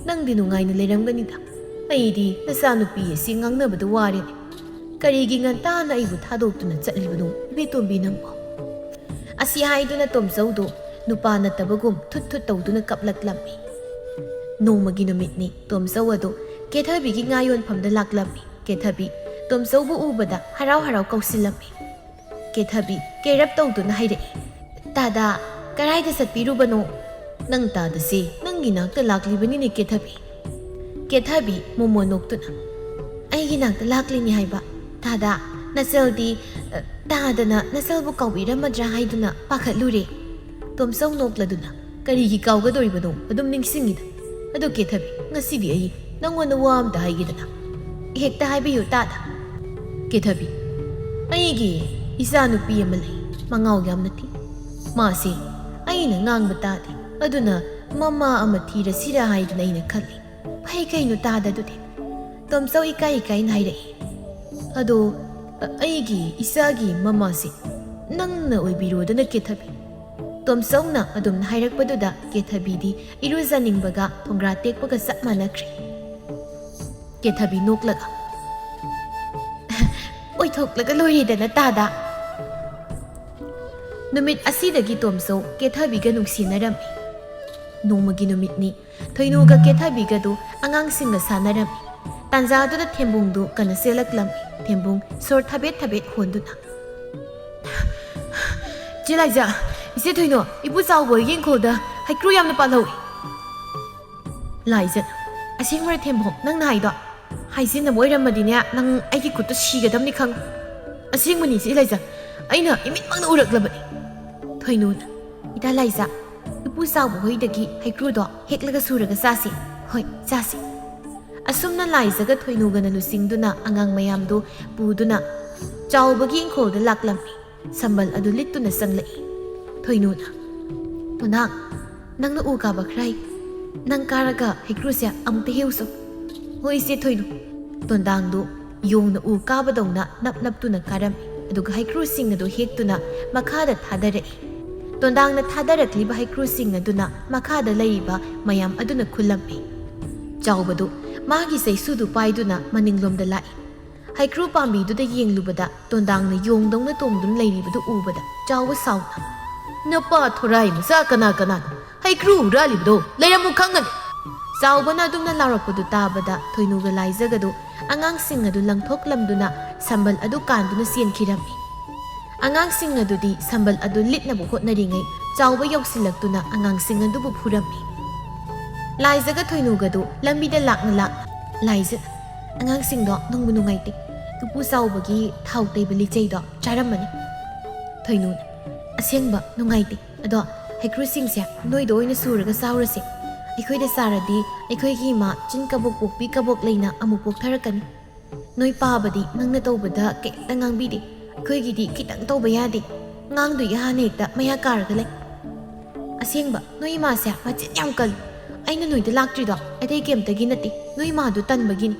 ꯅꯪꯗꯤ ꯅꯨꯡꯉꯥꯏꯅ ꯂꯩꯔꯝꯒꯅꯤꯗ꯫ ꯑꯩꯗꯤ ꯅꯆꯥꯅꯨꯄꯤ ꯑꯁꯤ ꯉꯥꯡꯅꯕꯗ ꯋꯥꯔꯦꯅꯦ꯫ ꯀꯔꯤꯒꯤ ꯉꯟꯇꯥꯅ ꯑꯩꯕꯨ ꯊꯥꯗꯣꯛꯇꯨꯅ ꯆꯠꯂꯤꯕꯅꯣ, ꯏꯕꯦꯇꯣꯝꯕꯤ ꯅꯪꯕꯣ?" ꯑꯁꯤ ꯍꯥꯏꯗꯨꯅ ꯇꯣꯝꯆꯧꯗꯨ ꯅꯨꯄꯥ ꯅꯠꯇꯕꯒꯨꯝ ꯊꯨꯠ ꯊꯨꯠ ꯇꯧꯗꯨꯅ ꯀꯞꯂꯛꯂꯝꯃꯤ꯫ ꯅꯣꯡꯃꯒꯤ ꯅꯨꯃꯤꯠꯅꯤ꯫ ꯇꯣꯝꯆꯧ ꯑꯗꯨ ꯀꯦꯊꯕꯤꯒꯤ ꯉꯥ ꯌꯣꯟꯐꯝꯗ ꯂꯥꯛꯂꯝꯃꯤ꯫ ꯀꯦꯊꯕꯤ ꯇꯣꯝꯆꯧꯕꯨ ꯎꯕꯗ ꯍꯔꯥꯎ ꯍꯔꯥꯎ ꯀꯧꯁꯤꯜꯂꯝꯃꯤ꯫ ꯀꯦꯊꯕꯤ ꯀꯦꯔꯞ ꯇꯧꯗꯨꯅ ꯍꯥꯏꯔꯛꯏ, "ꯇꯥꯗꯥ, ꯀꯔꯥꯏꯗ ꯆꯠꯄꯤꯔꯨꯕꯅꯣ?" "ꯅꯪ ꯇꯥꯗꯁꯦ ꯅꯪꯒꯤ ꯅꯥꯛꯇ ꯂꯥꯛꯂꯤꯕꯅꯤꯅꯦ ꯀꯦꯊꯕꯤ꯫" ꯀꯦꯊꯕꯤ ꯃꯣꯃꯣꯟ ꯅꯣꯛꯇꯨꯅ, "ꯑꯩꯒꯤ ꯅꯥꯛꯇ ꯂꯥꯛꯂꯤꯅꯤ ꯍꯥꯏꯕ? ꯇꯥꯗꯥ, ꯅꯆꯜꯗꯤ, ꯑ, ꯇꯥꯗꯅ ꯅꯆꯜꯕꯨ ꯀꯥꯎꯕꯤꯔꯝꯃꯗ꯭ꯔꯥ ꯍꯥꯏꯗꯨꯅ ꯄꯥꯈꯠꯂꯨꯔꯦ꯫" ꯇꯣꯝꯆꯧ ꯅꯣꯛꯂꯗꯨꯅ, "ꯀꯔꯤꯒꯤ ꯀꯥꯎꯒꯗꯧꯔꯤꯕꯅꯣ? ꯑꯗꯨꯝ ꯅꯤꯡꯁꯤꯡꯉꯤꯗ꯫ ꯑꯗꯨ ꯀꯦꯊꯕꯤ, ꯉꯁꯤꯗꯤ ꯑꯩ ꯅꯪꯉꯣꯟꯗ ꯋꯥ ꯑꯝꯇ ꯍꯥꯏꯒꯦꯗꯅ꯫" "ꯍꯦꯛꯇ ꯍꯥꯏꯕꯤꯌꯨ ꯇꯥꯗ꯫" ꯀꯦꯊꯕꯤ, "ꯑꯩꯒꯤ ꯏꯆꯥꯅꯨꯄꯤ ꯑꯃ ꯂꯩ, ꯃꯉꯥꯎ ꯌꯥꯝꯅ ꯊꯤ꯫ ꯃꯥꯁꯤ ꯑꯩꯅ ꯉꯥꯡꯕ ꯇꯥꯗꯦ, ꯑꯗꯨꯅ ꯃꯃꯥ ꯑꯃ ꯊꯤꯔꯁꯤꯔꯥ ꯍꯥꯏꯗꯨꯅ ꯑꯩꯅ ꯈꯜꯂꯤ꯫ ꯐꯩ ꯀꯩꯅꯣ ꯇꯥꯗ ꯑꯗꯨꯗꯤ꯫" ꯇꯣꯝꯆꯧ ꯏꯀꯥꯏ ꯏꯀꯥꯏꯅ ꯍꯥꯏꯔꯛꯏ, "ꯑꯗꯣ, ꯑ, ꯑꯩꯒꯤ ꯏꯆꯥꯒꯤ ꯃꯃꯥꯁꯦ ꯅꯪꯅ ꯑꯣꯏꯕꯤꯔꯣꯗꯅ ꯀꯦꯊꯕꯤ꯫" ꯇꯣꯝꯆꯧꯅ ꯑꯗꯨꯝꯅ ꯍꯥꯏꯔꯛꯄꯗꯨꯗ ꯀꯦꯊꯕꯤꯗꯤ ꯏꯔꯨꯖꯅꯤꯡꯕꯒ ꯊꯣꯡꯒ꯭ꯔꯥ ꯇꯦꯛꯄꯒ ꯆꯞ ꯃꯥꯟꯅꯈ꯭ꯔꯦ꯫ ꯀꯦꯊꯕꯤ ꯅꯣꯛꯂꯒ, "ꯑꯣꯏꯊꯣꯛꯂꯒ ꯂꯣꯏꯔꯦꯗꯅ ꯇꯥꯗ꯫" ꯅꯨꯃꯤꯠ ꯑꯁꯤꯗꯒꯤ ꯇꯣꯝꯆꯧ ꯀꯦꯊꯕꯤꯒ ꯅꯨꯡꯁꯤꯅꯔꯝꯃꯤ꯫ ꯅꯣꯡꯃꯒꯤ ꯅꯨꯃꯤꯠꯅꯤ꯫ ꯊꯣꯏꯅꯨꯒ ꯀꯦꯊꯕꯤꯒꯗꯨ ꯑꯉꯥꯡꯁꯤꯡꯒ ꯁꯥꯟꯅꯔꯝꯃꯤ꯫ ꯇꯥꯟꯖꯥꯗꯨꯗ ꯊꯦꯝꯕꯨꯡꯗꯨ ꯀꯟꯅ ꯆꯦꯜꯂꯛꯂꯝꯃꯤ꯫ ꯊꯦꯝꯕꯨꯡ ꯁꯣꯔ ꯊꯕꯦꯠ ꯊꯕꯦꯠ ꯍꯣꯟꯗꯨꯅ, "ꯆꯦ ꯂꯥꯏꯖ, ꯏꯆꯦ ꯊꯣꯏꯅꯨ, ꯏꯄꯨ ꯆꯥꯎꯕ ꯍꯣꯏꯒꯤ ꯏꯪꯈꯣꯜꯗ ꯍꯩꯀ꯭ꯔꯨ ꯌꯥꯝꯅ ꯄꯥꯜꯍꯧꯏ꯫" ꯂꯥꯏꯖ, "ꯑꯁꯦꯡꯕꯔ ꯊꯦꯝꯕꯨꯡ ꯅꯪꯅ ꯍꯥꯏꯗꯣ?" ꯍꯥꯏꯖꯤꯟꯅꯕ ꯑꯣꯏꯔꯝꯃꯗꯤꯅꯦ, ꯅꯪ ꯑꯩꯒꯤ ꯈꯨꯠꯇ ꯁꯤꯒꯗꯕꯅꯤ ꯈꯪ꯫ ꯑꯁꯦꯡꯕꯅꯤ ꯁꯤ ꯂꯥꯏꯖ, ꯑꯩꯅ ꯏꯃꯤꯠꯃꯛꯅ ꯎꯔꯛꯂꯕꯅꯤ꯫ ꯊꯣꯏꯅꯨꯅ, "ꯏꯇꯥ ꯂꯥꯏꯖ, ꯏꯄꯨ ꯆꯥꯎꯕ ꯍꯣꯏꯗꯒꯤ ꯍꯩꯀ꯭ꯔꯨꯗꯣ ꯍꯦꯛꯂꯒ ꯁꯨꯔꯒ ꯆꯥꯁꯤ꯫ ꯍꯣꯏ, ꯆꯥꯁꯤ꯫" ꯑꯁꯨꯝꯅ ꯂꯥꯏꯖꯒ ꯊꯣꯏꯅꯨꯒꯅ ꯂꯨꯆꯤꯡꯗꯨꯅ ꯑꯉꯥꯡ ꯃꯌꯥꯝꯗꯨ ꯄꯨꯗꯨꯅ ꯆꯥꯎꯕꯒꯤ ꯏꯪꯈꯣꯜꯗ ꯂꯥꯛꯂꯝꯃꯤ꯫ ꯁꯝꯕꯜ ꯑꯗꯨ ꯂꯤꯠꯇꯨꯅ ꯆꯪꯂꯛꯏ꯫ ꯊꯣꯏꯅꯨꯅ, "ꯇꯣꯟꯗꯥꯡ, ꯅꯪꯅ ꯎ ꯀꯥꯕ ꯈꯔ ꯍꯩ꯫ ꯅꯪ ꯀꯥꯔꯒ ꯍꯩꯀ꯭ꯔꯨꯁꯦ ꯑꯃꯨꯛꯇ ꯍꯦꯛꯎꯁꯣ꯫" "ꯍꯣꯏ, ꯏꯆꯦ ꯊꯣꯏꯅꯨ꯫" ꯇꯣꯟꯗꯥꯡꯗꯨ ꯌꯣꯡꯅ ꯎ ꯀꯥꯕꯗꯧꯅ ꯅꯞ ꯅꯞꯇꯨꯅ ꯀꯥꯔꯝꯃꯤ, ꯑꯗꯨꯒ ꯍꯩꯀ꯭ꯔꯨꯁꯤꯡ ꯑꯗꯨ ꯍꯦꯛꯇꯨꯅ ꯃꯈꯥꯗ ꯊꯥꯗꯔꯛꯏ꯫ ꯇꯣꯟꯗꯥꯡꯅ ꯊꯥꯗꯔꯛꯂꯤꯕ ꯍꯩꯀ꯭ꯔꯨꯁꯤꯡ ꯑꯗꯨꯅ ꯃꯈꯥꯗ ꯂꯩꯔꯤꯕ ꯃꯌꯥꯝ ꯑꯗꯨꯅ ꯈꯨꯜꯂꯝꯃꯤ꯫ ꯆꯥꯎꯕꯗꯨ ꯃꯥꯒꯤ ꯆꯩꯁꯨꯗꯨ ꯄꯥꯏꯗꯨꯅ ꯃꯅꯤꯡꯂꯣꯝꯗ ꯂꯥꯛꯏ꯫ ꯍꯩꯀ꯭ꯔꯨ ꯄꯥꯝꯕꯤꯗꯨꯗ ꯌꯦꯡꯂꯨꯕꯗ ꯇꯣꯟꯗꯥꯡꯅ ꯌꯣꯡꯗꯧꯅ ꯇꯣꯡꯗꯨꯅ ꯂꯩꯔꯤꯕꯗꯨ ꯎꯕꯗ ꯆꯥꯎꯕ ꯁꯥꯎꯅ, "ꯅꯄꯥ ꯊꯣꯔꯥꯏ ꯃꯆꯥ ꯀꯅꯥ ꯀꯅꯥꯅꯣ ꯍꯩꯀ꯭ꯔꯨ ꯍꯨꯔꯥꯜꯂꯤꯕꯗꯣ? ꯂꯩꯔꯝꯃꯨ ꯈꯪꯒꯅꯤ!" ꯆꯥꯎꯕꯅ ꯑꯗꯨꯝꯅ ꯂꯥꯎꯔꯛꯄꯗꯨ ꯇꯥꯕꯗ ꯊꯣꯏꯅꯨꯒ ꯂꯥꯏꯖꯒꯗꯨ ꯑꯉꯥꯡꯁꯤꯡ ꯑꯗꯨ ꯂꯪꯊꯣꯛꯂꯝꯗꯨꯅ ꯁꯝꯕꯜ ꯑꯗꯨ ꯀꯥꯟꯗꯨꯅ ꯆꯦꯟꯈꯤꯔꯝꯃꯤ꯫ ꯑꯉꯥꯡꯁꯤꯡ ꯑꯗꯨꯗꯤ ꯁꯝꯕꯜ ꯑꯗꯨ ꯂꯤꯠꯅꯕ ꯍꯣꯠꯅꯔꯤꯉꯩ ꯆꯥꯎꯕ ꯌꯧꯁꯤꯜꯂꯛꯇꯨꯅ ꯑꯉꯥꯡꯁꯤꯡ ꯑꯗꯨꯕꯨ ꯐꯨꯔꯝꯃꯤ꯫ ꯂꯥꯏꯖꯒ ꯊꯣꯏꯅꯨꯒꯗꯨ ꯂꯝꯕꯤꯗ ꯂꯥꯛꯅ ꯂꯥꯛꯅ, "ꯂꯥꯏꯖ, ꯑꯉꯥꯡꯁꯤꯡꯗꯣ ꯅꯨꯡꯕꯨ ꯅꯨꯡꯉꯥꯏꯇꯦ꯫ ꯏꯄꯨ ꯆꯥꯎꯕꯒꯤ ꯊꯥꯎ ꯇꯩꯕ ꯂꯤꯆꯩꯗꯣ ꯆꯥꯔꯝꯃꯅꯤ꯫" ꯊꯣꯏꯅꯨꯅ, "ꯑꯁꯦꯡꯕ ꯅꯨꯡꯉꯥꯏꯇꯦ꯫ ꯑꯗꯣ ꯍꯩꯀ꯭ꯔꯨꯁꯤꯡꯁꯦ ꯅꯣꯏꯗ ꯑꯣꯏꯅ ꯁꯨꯔꯒ ꯆꯥꯎꯔꯁꯦ꯫ ꯑꯩꯈꯣꯏꯗ ꯆꯥꯔꯗꯤ ꯑꯩꯈꯣꯏꯒꯤ ꯏꯃꯥ ꯆꯤꯟ ꯀꯕꯣꯛ ꯄꯣꯛꯄꯤ ꯀꯕꯣꯛ ꯂꯩꯅ ꯑꯃꯨꯛ ꯄꯣꯛꯊꯔꯛꯀꯅꯤ꯫ ꯅꯣꯏ ꯄꯥꯕꯗꯤ ꯅꯪꯅ ꯇꯧꯕꯗ ꯀꯩꯝꯇ ꯉꯥꯡꯕꯤꯗꯦ꯫ ꯑꯩꯈꯣꯏꯒꯤꯗꯤ ꯈꯤꯇꯪ ꯇꯧꯕ ꯌꯥꯗꯦ꯫ ꯉꯥꯡꯗꯣꯏ ꯍꯥꯟꯅ ꯍꯦꯛꯇ ꯃꯌꯥ ꯀꯥꯔꯒ ꯂꯩ꯫ ꯑꯁꯦꯡꯕ, ꯅꯣꯏ ꯏꯃꯥꯁꯦ ꯃꯆꯤꯟ ꯌꯥꯝ ꯀꯜꯂꯤ꯫ ꯑꯩꯅ ꯅꯣꯏꯗ ꯂꯥꯛꯇ꯭ꯔꯤꯗꯣ ꯑꯇꯩ ꯀꯩꯝꯇꯒꯤ ꯅꯠꯇꯦ, ꯅꯣꯏ ꯏꯃꯥꯗꯨ ꯇꯟꯕꯒꯤꯅꯤ꯫"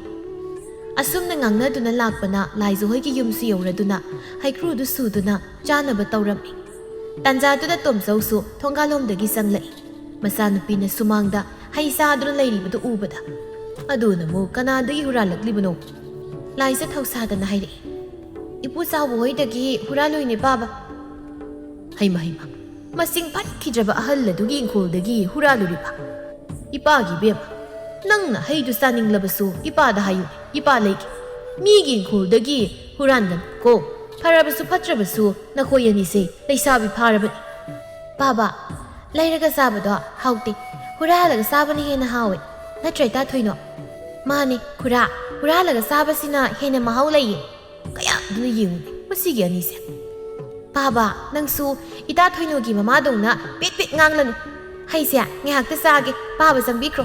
ꯑꯁꯨꯝꯅ ꯉꯥꯡꯅꯗꯨꯅ ꯂꯥꯛꯄꯅ ꯂꯥꯏꯖ ꯍꯣꯏꯒꯤ ꯌꯨꯝꯁꯨ ꯌꯧꯔꯗꯨꯅ ꯍꯩꯀ꯭ꯔꯨꯗꯨ ꯁꯨꯗꯨꯅ ꯆꯥꯅꯕ ꯇꯧꯔꯝꯃꯤ꯫ ꯇꯥꯟꯖꯥꯗꯨꯗ ꯇꯣꯝꯆꯧꯁꯨ ꯊꯣꯡꯒꯥꯜꯂꯣꯝꯗꯒꯤ ꯆꯪꯂꯛꯏ꯫ ꯃꯆꯥꯅꯨꯄꯤꯅ ꯁꯨꯃꯥꯡꯗ ꯍꯩ ꯆꯥꯗꯨꯅ ꯂꯩꯔꯤꯕꯗꯨ ꯎꯕꯗ, "ꯑꯗꯨꯅꯕꯨ ꯀꯅꯥꯗꯒꯤ ꯍꯨꯔꯥꯜꯂꯛꯂꯤꯕꯅꯣ?" ꯂꯥꯏꯖ ꯊꯧꯁꯥꯗꯅ ꯍꯥꯏꯔꯛꯏ, "ꯏꯄꯨ ꯆꯥꯎꯕ ꯍꯣꯏꯗꯒꯤ ꯍꯨꯔꯥꯜꯂꯨꯏꯅꯦ ꯄꯥꯕ꯫" "ꯍꯩꯃ ꯍꯩꯃ, ꯃꯁꯤꯡ ꯐꯠꯈꯤꯗ꯭ꯔꯕ ꯑꯍꯜ ꯑꯗꯨꯒꯤ ꯏꯪꯈꯣꯜꯗꯒꯤ ꯍꯨꯔꯥꯜꯂꯨꯔꯤꯕ? ꯏꯄꯥꯒꯤ ꯏꯕꯦꯝꯃ, ꯅꯪꯅ ꯍꯩꯗꯨ ꯆꯥꯅꯤꯡꯂꯕꯁꯨ ꯏꯄꯥꯗ ꯍꯥꯏꯌꯨ, ꯏꯄꯥ ꯂꯩꯒꯦ꯫ ꯃꯤꯒꯤ ꯏꯪꯈꯣꯜꯗꯒꯤ ꯍꯨꯔꯥꯟꯒꯅꯨꯀꯣ, ꯐꯔꯕꯁꯨ ꯐꯠꯇ꯭ꯔꯕꯁꯨ ꯅꯈꯣꯏ ꯑꯅꯤꯁꯦ ꯂꯩꯁꯥꯕꯤ ꯐꯥꯔꯕꯅꯤ꯫" "ꯄꯥꯕ, ꯂꯩꯔꯒ ꯆꯥꯕꯗꯣ ꯍꯥꯎꯇꯦ, ꯍꯨꯔꯥꯜꯂꯒ ꯆꯥꯕꯅ ꯍꯦꯟꯅ ꯍꯥꯎꯋꯦ꯫ ꯅꯠꯇ꯭ꯔ ꯏꯇꯥ ꯊꯣꯏꯅꯣ?" "ꯃꯥꯅꯦ ꯈꯨꯔꯥ, ꯍꯨꯔꯥꯜꯂꯒ ꯆꯥꯕꯁꯤꯅ ꯍꯦꯟꯅ ꯃꯍꯥꯎ ꯂꯩꯌꯦ꯫ ꯀꯌꯥꯗꯨꯅ ꯌꯦꯡꯉꯨꯅꯦ ꯃꯁꯤꯒꯤ ꯑꯅꯤꯁꯦ꯫ ꯄꯥꯕ, ꯅꯪꯁꯨ ꯏꯇꯥ ꯊꯣꯏꯅꯨꯒꯤ ꯃꯃꯥꯗꯧꯅ ꯄꯦꯠ ꯄꯦꯠ ꯉꯥꯡꯂꯅꯨ꯫ ꯍꯩꯁꯦ ꯉꯥꯏꯍꯥꯛꯇ ꯆꯥꯒꯦ, ꯄꯥꯕ ꯆꯪꯕꯤꯈ꯭ꯔꯣ꯫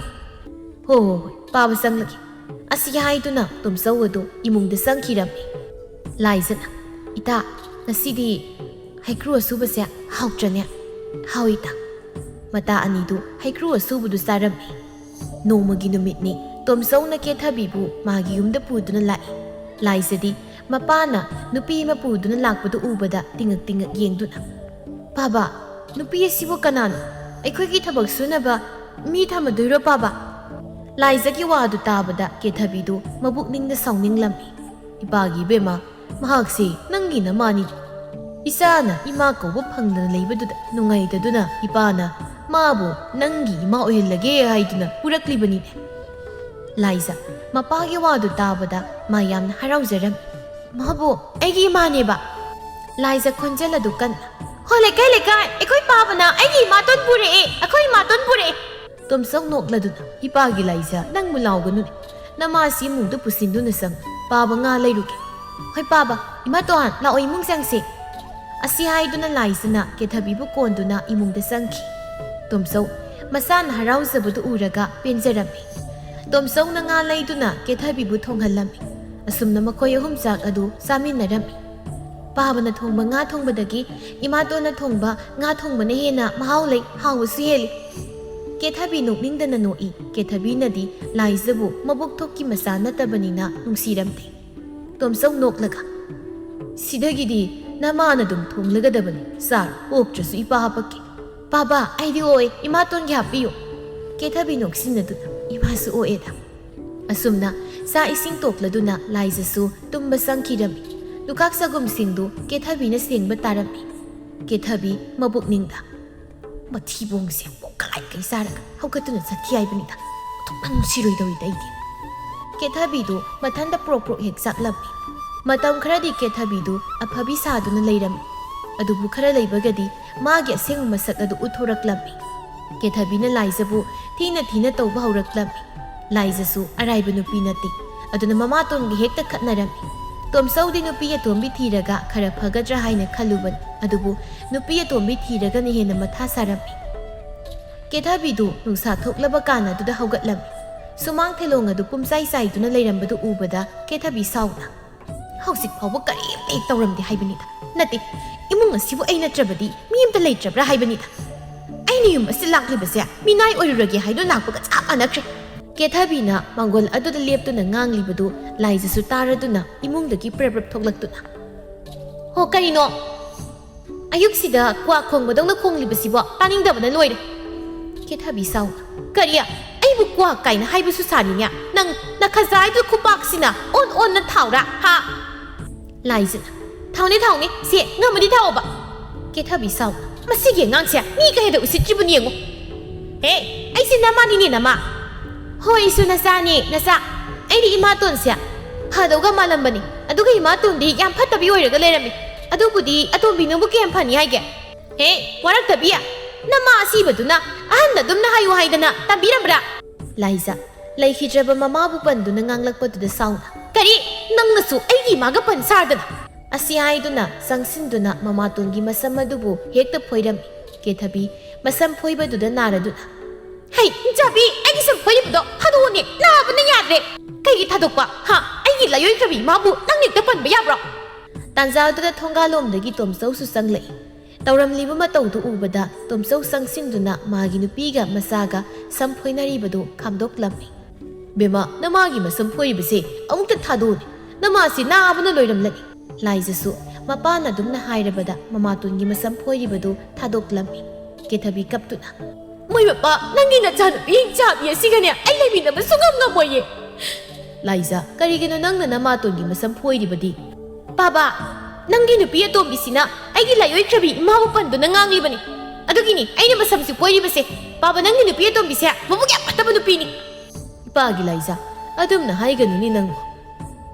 "ꯍꯣ ꯍꯣ ꯍꯣꯏ, ꯄꯥꯕ ꯆꯪꯂꯒꯦ"꯫ ꯑꯁꯤ ꯍꯥꯏꯗꯨꯅ ꯇꯣꯝꯆꯧ ꯑꯗꯨ ꯏꯃꯨꯡꯗ ꯆꯪꯈꯤꯔꯝꯃꯤ꯫ ꯂꯥꯏꯖꯅ, "ꯏꯇꯥ, ꯉꯁꯤꯗꯤ ꯍꯩꯀ꯭ꯔꯨ ꯑꯁꯨꯕꯁꯦ ꯍꯥꯎꯇ꯭ꯔꯅꯦ?" "ꯍꯥꯎꯏ ꯏꯇꯥ"꯫ ꯃꯇꯥ ꯑꯅꯤꯗꯨ ꯍꯩꯀ꯭ꯔꯨ ꯑꯁꯨꯕꯗꯨ ꯆꯥꯔꯝꯃꯤ꯫ ꯅꯣꯡꯃꯒꯤ ꯅꯨꯃꯤꯠꯅꯤ꯫ ꯇꯣꯝꯆꯧꯅ ꯀꯦꯊꯕꯤꯕꯨ ꯃꯥꯒꯤ ꯌꯨꯝꯗ ꯄꯨꯗꯨꯅ ꯂꯥꯛꯏ꯫ ꯂꯥꯏꯖꯗꯤ ꯃꯄꯥꯅ ꯅꯨꯄꯤ ꯑꯃ ꯄꯨꯗꯨꯅ ꯂꯥꯛꯄꯗꯨ ꯎꯕꯗ ꯇꯤꯡꯉꯛ ꯇꯤꯡꯉꯛ ꯌꯦꯡꯗꯨꯅ, "ꯄꯥꯕ, ꯅꯨꯄꯤ ꯑꯁꯤꯕꯨ ꯀꯅꯥꯅꯣ? ꯑꯩꯈꯣꯏꯒꯤ ꯊꯕꯛ ꯁꯨꯅꯕ ꯃꯤ ꯊꯝꯃꯗꯣꯏꯔꯣ ꯄꯥꯕ?" ꯂꯥꯏꯖꯒꯤ ꯋꯥꯗꯨ ꯇꯥꯕꯗ ꯀꯦꯊꯕꯤꯗꯨ ꯃꯕꯨꯛꯅꯤꯡꯗ ꯁꯥꯎꯅꯤꯡꯂꯝꯃꯤ꯫ "ꯏꯄꯥꯒꯤ ꯏꯕꯦꯝꯃ, ꯃꯍꯥꯛꯁꯤ ꯅꯪꯒꯤ ꯅꯃꯥꯅꯤ꯫ ꯏꯆꯥꯅ ꯏꯃꯥ ꯀꯧꯕ ꯐꯪꯗꯅ ꯂꯩꯕꯗꯨꯗ ꯅꯨꯡꯉꯥꯏꯇꯗꯨꯅ ꯏꯄꯥꯅ ꯃꯥꯕꯨ ꯅꯪꯒꯤ ꯏꯃꯥ ꯑꯣꯏꯍꯜꯂꯒꯦ ꯍꯥꯏꯗꯨꯅ ꯄꯨꯔꯛꯂꯤꯕꯅꯤꯅꯦ"꯫ ꯂꯥꯏꯖ ꯃꯄꯥꯒꯤ ꯋꯥꯗꯨ ꯇꯥꯕꯗ ꯃꯥ ꯌꯥꯝꯅ ꯍꯔꯥꯎꯖꯔꯝꯃꯤ꯫ "ꯃꯥꯕꯨ ꯑꯩꯒꯤ ꯏꯃꯥꯅꯦꯕ"꯫ ꯂꯥꯏꯖ ꯈꯣꯟꯖꯦꯜ ꯑꯗꯨ ꯀꯟꯅ, "ꯍꯣ ꯂꯩꯀꯥꯏ ꯂꯩꯀꯥꯏ, ꯑꯩꯈꯣꯏ ꯄꯥꯕꯅ ꯑꯩꯒꯤ ꯏꯃꯥꯇꯣꯟ ꯄꯨꯔꯛꯑꯦ, ꯑꯩꯈꯣꯏ ꯏꯃꯥꯇꯣꯟ ꯄꯨꯔꯛꯑꯦ"꯫ ꯇꯣꯝꯆꯧ ꯅꯣꯛꯂꯗꯨꯅ, "ꯏꯄꯥꯒꯤ ꯂꯥꯏꯖ, ꯅꯪꯕꯨ ꯂꯥꯎꯒꯅꯨꯅꯦ꯫ ꯅꯃꯥꯁꯤ ꯏꯃꯨꯡꯗ ꯄꯨꯁꯤꯟꯗꯨꯅ ꯆꯪꯉꯨ꯫ ꯄꯥꯕ ꯉꯥ ꯂꯩꯔꯨꯒꯦ꯫ ꯍꯣꯏ ꯄꯥꯕ, ꯏꯃꯥꯇꯣꯟ, ꯂꯥꯛꯑꯣ ꯏꯃꯨꯡ ꯆꯪꯁꯦ"꯫ ꯑꯁꯤ ꯍꯥꯏꯗꯨꯅ ꯂꯥꯏꯖꯅ ꯀꯦꯊꯕꯤꯕꯨ ꯀꯣꯟꯗꯨꯅ ꯏꯃꯨꯡꯗ ꯆꯪꯈꯤ꯫ ꯇꯣꯝꯆꯧ ꯃꯆꯥꯅ ꯍꯔꯥꯎꯖꯕꯗꯨ ꯎꯔꯒ ꯄꯦꯟꯖꯔꯝꯃꯤ꯫ ꯇꯣꯝꯆꯧꯅ ꯉꯥ ꯂꯩꯗꯨꯅ ꯀꯦꯊꯕꯤꯕꯨ ꯊꯣꯡꯍꯜꯂꯝꯃꯤ꯫ ꯑꯁꯨꯝꯅ ꯃꯈꯣꯏ ꯑꯍꯨꯝ ꯆꯥꯛ ꯑꯗꯨ ꯆꯥꯃꯤꯟꯅꯔꯝꯃꯤ꯫ ꯄꯥꯕꯅ ꯊꯣꯡꯕ ꯉꯥ ꯊꯣꯡꯕꯗꯒꯤ ꯏꯃꯥꯇꯣꯟꯅ ꯊꯣꯡꯕ ꯉꯥ ꯊꯣꯡꯕꯅ ꯍꯦꯟꯅ ꯃꯍꯥꯎ ꯂꯩ, ꯍꯥꯎꯕꯁꯨ ꯍꯦꯜꯂꯤ꯫ ꯀꯦꯊꯕꯤ ꯅꯣꯛꯅꯤꯡꯗꯅ ꯅꯣꯛꯏ꯫ ꯀꯦꯊꯕꯤꯅꯗꯤ ꯂꯥꯏꯖꯕꯨ ꯃꯕꯨꯛ ꯊꯣꯛꯀꯤ ꯃꯆꯥ ꯅꯠꯇꯕꯅꯤꯅ ꯅꯨꯡꯁꯤꯔꯝꯗꯦ꯫ ꯇꯣꯝꯆꯧ ꯅꯣꯛꯂꯒ, "ꯁꯤꯗꯒꯤꯗꯤ ꯅꯃꯥꯅ ꯑꯗꯨꯝ ꯊꯣꯡꯂꯒꯗꯕꯅꯤ, ꯆꯥꯔꯣ, ꯑꯣꯛꯇ꯭ꯔꯁꯨ ꯏꯄꯥ ꯍꯥꯄꯛꯀꯦ"꯫ "ꯄꯥꯕ, ꯑꯩꯗꯤ ꯑꯣꯛꯑꯣꯏ, ꯏꯃꯥꯇꯣꯟꯒꯤ ꯍꯥꯞꯄꯤꯌꯨ"꯫ ꯀꯦꯊꯕꯤ ꯅꯣꯛꯁꯤꯟꯅꯗꯨꯅ, "ꯏꯃꯥꯁꯨ ꯑꯣꯛꯑꯦꯗ"꯫ ꯑꯁꯨꯝꯅ ꯆꯥꯛ ꯏꯁꯤꯡ ꯇꯣꯛꯂꯗꯨꯅ ꯂꯥꯏꯖꯁꯨ ꯇꯨꯝꯕ ꯆꯪꯈꯤꯔꯝꯃꯤ꯫ ꯂꯨꯈꯥꯛ ꯆꯒꯨꯝꯁꯤꯡꯗꯨ ꯀꯦꯊꯕꯤꯅ ꯁꯦꯡꯕ ꯇꯥꯔꯝꯃꯤ꯫ ꯀꯦꯊꯕꯤ ꯃꯕꯨꯛꯅꯤꯡꯗ, "ꯃꯊꯤꯕꯣꯡꯁꯦ ꯄꯣꯛꯀꯥꯏ ꯀꯩ ꯆꯥꯔꯒ ꯍꯧꯒꯠꯇꯨꯅ ꯆꯠꯈꯤ ꯍꯥꯏꯕꯅꯤꯗ꯫ ꯑꯣꯟꯊꯣꯛꯅ ꯅꯨꯡꯁꯤꯔꯣꯏꯗꯧꯔꯤꯗ ꯑꯩꯗꯤ"꯫ ꯀꯦꯊꯕꯤꯗꯨ ꯃꯊꯟꯇ ꯄ꯭ꯔꯣꯛ ꯄ꯭ꯔꯣꯛ ꯍꯦꯛ ꯆꯥꯛꯂꯝꯃꯤ꯫ ꯃꯇꯝ ꯈꯔꯗꯤ ꯀꯦꯊꯕꯤꯗꯨ ꯑꯐꯕꯤ ꯁꯥꯗꯨꯅ ꯂꯩꯔꯝꯃꯤ꯫ ꯑꯗꯨꯕꯨ ꯈꯔ ꯂꯩꯕꯒꯗꯤ ꯃꯥꯒꯤ ꯑꯁꯦꯡꯕ ꯃꯁꯛ ꯑꯗꯨ ꯎꯠꯊꯣꯔꯛꯂꯝꯃꯤ꯫ ꯀꯦꯊꯕꯤꯅ ꯂꯥꯏꯖꯕꯨ ꯊꯤꯅ ꯊꯤꯅ ꯇꯧꯕ ꯍꯧꯔꯛꯂꯝꯃꯤ꯫ ꯂꯥꯏꯖꯁꯨ ꯑꯔꯥꯏꯕ ꯅꯨꯄꯤ ꯅꯠꯇꯦ꯫ ꯑꯗꯨꯅ ꯃꯃꯥꯇꯣꯟꯒ ꯍꯦꯛꯇ ꯈꯠꯅꯔꯝꯃꯤ꯫ ꯇꯣꯝꯆꯧꯗꯤ ꯅꯨꯄꯤ ꯑꯇꯣꯝꯕꯤ ꯊꯤꯔꯒ ꯈꯔ ꯐꯒꯗ꯭ꯔꯥ ꯍꯥꯏꯅ ꯈꯜꯂꯨꯕꯅꯤ, ꯑꯗꯨꯕꯨ ꯅꯨꯄꯤ ꯑꯇꯣꯝꯕꯤ ꯊꯤꯔꯒꯅ ꯍꯦꯟꯅ ꯃꯊꯥ ꯁꯥꯔꯝꯃꯤ꯫ ꯀꯦꯊꯕꯤꯗꯨ ꯅꯨꯡꯁꯥ ꯊꯣꯛꯂꯕ ꯀꯥꯟ ꯑꯗꯨꯗ ꯍꯧꯒꯠꯂꯝꯃꯤ꯫ ꯁꯨꯃꯥꯡ ꯊꯦꯂꯣꯡ ꯑꯗꯨ ꯄꯨꯝꯆꯥꯏ ꯆꯥꯏꯗꯨꯅ ꯂꯩꯔꯝꯕꯗꯨ ꯎꯕꯗ ꯀꯦꯊꯕꯤ ꯁꯥꯎꯅ, "ꯍꯧꯖꯤꯛ ꯐꯥꯎꯕ ꯀꯔꯤꯝꯇ ꯍꯦꯛ ꯇꯧꯔꯝꯗꯦ ꯍꯥꯏꯕꯅꯤꯗ꯫ ꯅꯠꯇꯦ, ꯏꯃꯨꯡ ꯑꯁꯤꯕꯨ ꯑꯩ ꯅꯠꯇ꯭ꯔꯕꯗꯤ ꯃꯤ ꯑꯝꯇ ꯂꯩꯇ꯭ꯔꯕ꯭ꯔꯥ ꯍꯥꯏꯕꯅꯤꯗ꯫ ꯑꯩꯅ ꯌꯨꯝ ꯑꯁꯤ ꯂꯥꯛꯂꯤꯕꯁꯦ ꯃꯤꯅꯥꯏ ꯑꯣꯏꯔꯨꯔꯒꯦ ꯍꯥꯏꯗꯨꯅ ꯂꯥꯛꯄꯒ ꯆꯞ ꯃꯥꯟꯅꯈ꯭ꯔꯦ"꯫ ꯀꯦꯊꯕꯤꯅ ꯃꯥꯡꯒꯣꯜ ꯑꯗꯨꯗ ꯂꯦꯞꯇꯨꯅ ꯉꯥꯡꯂꯤꯕꯗꯨ ꯂꯥꯏꯖꯁꯨ ꯇꯥꯔꯗꯨꯅ ꯏꯃꯨꯡꯗꯒꯤ ꯄ꯭ꯔꯞ ꯄ꯭ꯔꯞ ꯊꯣꯛꯂꯛꯇꯨꯅ, "ꯍꯣ, ꯀꯔꯤꯅꯣ? ꯑꯌꯨꯛꯁꯤꯗ ꯀ꯭ꯋꯥꯛ ꯈꯣꯡꯕꯗꯧꯅ ꯈꯣꯡꯂꯤꯕꯁꯤꯕꯣ? ꯇꯥꯅꯤꯡꯗꯕꯅ ꯂꯣꯏꯔꯦ"꯫ ꯀꯦꯊꯕꯤ ꯁꯥꯎꯅ, "ꯀꯔꯤ? ꯑꯩꯕꯨ ꯀ꯭ꯋꯥꯛ ꯀꯥꯏꯅ ꯍꯥꯏꯕꯁꯨ ꯁꯥꯔꯤꯅꯦ? ꯅꯪ ꯅꯈꯖꯥꯏꯗꯨ ꯈꯨꯄꯥꯛꯁꯤꯅ ꯑꯣꯟ ꯑꯣꯟꯅ ꯊꯥꯎꯔꯥ, ꯍꯥ?" ꯂꯥꯏꯖꯅ, "ꯊꯥꯎꯅꯦ, ꯊꯥꯎꯅꯦ, ꯁꯦ, ꯉꯝꯃꯗꯤ ꯊꯥꯎꯑꯣꯕ"꯫ ꯀꯦꯊꯕꯤ ꯁꯥꯎꯅ, "ꯃꯁꯤꯒꯤ ꯑꯉꯥꯡꯁꯦ ꯃꯤ ꯀꯌꯥꯗ ꯎꯁꯤꯠꯇ꯭ꯔꯤꯕꯅꯤ ꯌꯦꯡꯉꯨ꯫ ꯍꯦ, ꯑꯩꯁꯦ ꯅꯃꯥꯅꯤꯅꯦ, ꯅꯃꯥ꯫ ꯍꯣꯏ, ꯑꯩꯁꯨ ꯅꯆꯥꯅꯦ, ꯅꯆꯥ꯫ ꯑꯩꯗꯤ ꯏꯃꯥꯇꯣꯟꯁꯦ ꯐꯗꯧꯒ ꯃꯥꯜꯂꯝꯕꯅꯤ, ꯑꯗꯨꯒ ꯏꯃꯥꯇꯣꯟꯗꯤ ꯌꯥꯝ ꯐꯠꯇꯕꯤ ꯑꯣꯏꯔꯒ ꯂꯩꯔꯝꯃꯤ꯫ ꯑꯗꯨꯕꯨꯗꯤ ꯑꯇꯣꯝꯕꯤ ꯅꯪꯕꯨ ꯀꯌꯥꯝ ꯐꯅꯤ ꯍꯥꯏꯒꯦ? ꯍꯦ, ꯋꯥꯔꯛꯇꯕꯤ, ꯅꯃꯥ ꯑꯁꯤꯕꯗꯨꯅ ꯑꯍꯟ ꯑꯗꯨꯝꯅ ꯍꯥꯏꯌꯨ ꯍꯥꯏꯗꯅ ꯇꯝꯕꯤꯔꯝꯕ꯭ꯔꯥ?" ꯂꯥꯏꯖ, ꯂꯩꯈꯤꯗ꯭ꯔꯕ ꯃꯃꯥꯕꯨ ꯄꯟꯗꯨꯅ ꯉꯥꯡꯂꯛꯄꯗꯨꯗ ꯁꯥꯎꯅ, "ꯀꯔꯤ? ꯅꯪꯅꯁꯨ ꯑꯩꯒꯤ ꯏꯃꯥꯒ ꯄꯟ ꯁꯥꯗꯅ?" ꯑꯁꯤ ꯍꯥꯏꯗꯨꯅ ꯆꯪꯁꯤꯟꯗꯨꯅ ꯃꯃꯥꯇꯣꯟꯒꯤ ꯃꯁꯝ ꯑꯗꯨꯕꯨ ꯍꯦꯛꯇ ꯐꯣꯏꯔꯝꯃꯤ꯫ ꯀꯦꯊꯕꯤ ꯃꯁꯝ ꯐꯣꯏꯕꯗꯨꯗ ꯅꯥꯔꯗꯨꯅ, "ꯍꯩ, ꯏꯟꯆꯥꯕꯤ, ꯑꯩꯒꯤ ꯁꯝ ꯐꯣꯏꯔꯤꯕꯗꯣ ꯊꯥꯗꯣꯛꯑꯣꯅꯦ, ꯅꯥꯕꯅ ꯌꯥꯗ꯭ꯔꯦ꯫ ꯀꯩꯒꯤ ꯊꯥꯗꯣꯛꯄ? ꯍꯥ? ꯑꯩꯒꯤ ꯂꯥꯏꯑꯣꯏꯈ꯭ꯔꯕꯤ ꯏꯃꯥꯕꯨ ꯅꯪ ꯍꯦꯛꯇ ꯄꯟꯕ ꯌꯥꯕ꯭ꯔꯣ?" ꯇꯥꯟꯖꯥꯗꯨꯗ ꯊꯣꯡꯒꯥꯜꯂꯣꯝꯗꯒꯤ ꯇꯣꯝꯆꯧꯁꯨ ꯆꯪꯂꯛꯏ꯫ ꯇꯧꯔꯝꯂꯤꯕ ꯃꯇꯧꯗꯨ ꯎꯕꯗ ꯇꯣꯝꯆꯧ ꯆꯪꯁꯤꯟꯗꯨꯅ ꯃꯥꯒꯤ ꯅꯨꯄꯤꯒ ꯃꯆꯥꯒ ꯁꯝ ꯐꯣꯏꯅꯔꯤꯕꯗꯨ ꯈꯥꯝꯗꯣꯛꯂꯝꯃꯤ꯫ "ꯕꯦꯝꯃ, ꯅꯃꯥꯒꯤ ꯃꯁꯝ ꯐꯣꯏꯔꯤꯕꯁꯦ ꯑꯃꯨꯛꯇ ꯊꯥꯗꯣꯛꯎꯅꯦ, ꯅꯃꯥꯁꯤ ꯅꯥꯕꯅ ꯂꯣꯏꯔꯝꯂꯅꯤ"꯫ ꯂꯥꯏꯖꯁꯨ ꯃꯄꯥꯅ ꯑꯗꯨꯝꯅ ꯍꯥꯏꯔꯕꯗ ꯃꯃꯥꯇꯣꯟꯒꯤ ꯃꯁꯝ ꯐꯣꯏꯔꯤꯕꯗꯨ ꯊꯥꯗꯣꯛꯂꯝꯃꯤ꯫ ꯀꯦꯊꯕꯤ ꯀꯞꯇꯨꯅ, "ꯃꯣꯏ ꯃꯄꯥ, ꯅꯪꯒꯤ ꯅꯆꯥꯅꯨꯄꯤ ꯍꯤꯡꯆꯥꯕꯤ ꯑꯁꯤꯒꯅꯦ ꯑꯩ ꯂꯩꯃꯤꯟꯅꯕ ꯁꯨꯡꯉꯝ ꯉꯝꯃꯣꯏꯌꯦ"꯫ ꯂꯥꯏꯖ, "ꯀꯔꯤꯒꯤꯅꯣ ꯅꯪꯅ ꯅꯃꯥꯇꯣꯟꯒꯤ ꯃꯁꯝ ꯐꯣꯏꯔꯤꯕꯗꯤ?" "ꯄꯥꯕ, ꯅꯪꯒꯤ ꯅꯨꯄꯤ ꯑꯇꯣꯝꯕꯤꯁꯤꯅ ꯑꯩꯒꯤ ꯂꯥꯏꯑꯣꯏꯈ꯭ꯔꯕꯤ ꯏꯃꯥꯕꯨ ꯄꯟꯗꯨꯅ ꯉꯥꯡꯂꯤꯕꯅꯤ꯫ ꯑꯗꯨꯒꯤꯅꯤ ꯑꯩꯅ ꯃꯁꯝꯁꯤ ꯐꯣꯏꯔꯤꯕꯁꯦ꯫ ꯄꯥꯕ, ꯅꯪꯒꯤ ꯅꯨꯄꯤ ꯑꯇꯣꯝꯕꯤꯁꯦ ꯃꯕꯨꯛ ꯌꯥꯝ ꯐꯠꯇꯕ ꯅꯨꯄꯤꯅꯤ"꯫ "ꯏꯄꯥꯒꯤ ꯂꯥꯏꯖ, ꯑꯗꯨꯝꯅ ꯍꯥꯏꯒꯅꯨꯅꯦ ꯅꯪꯕꯨ꯫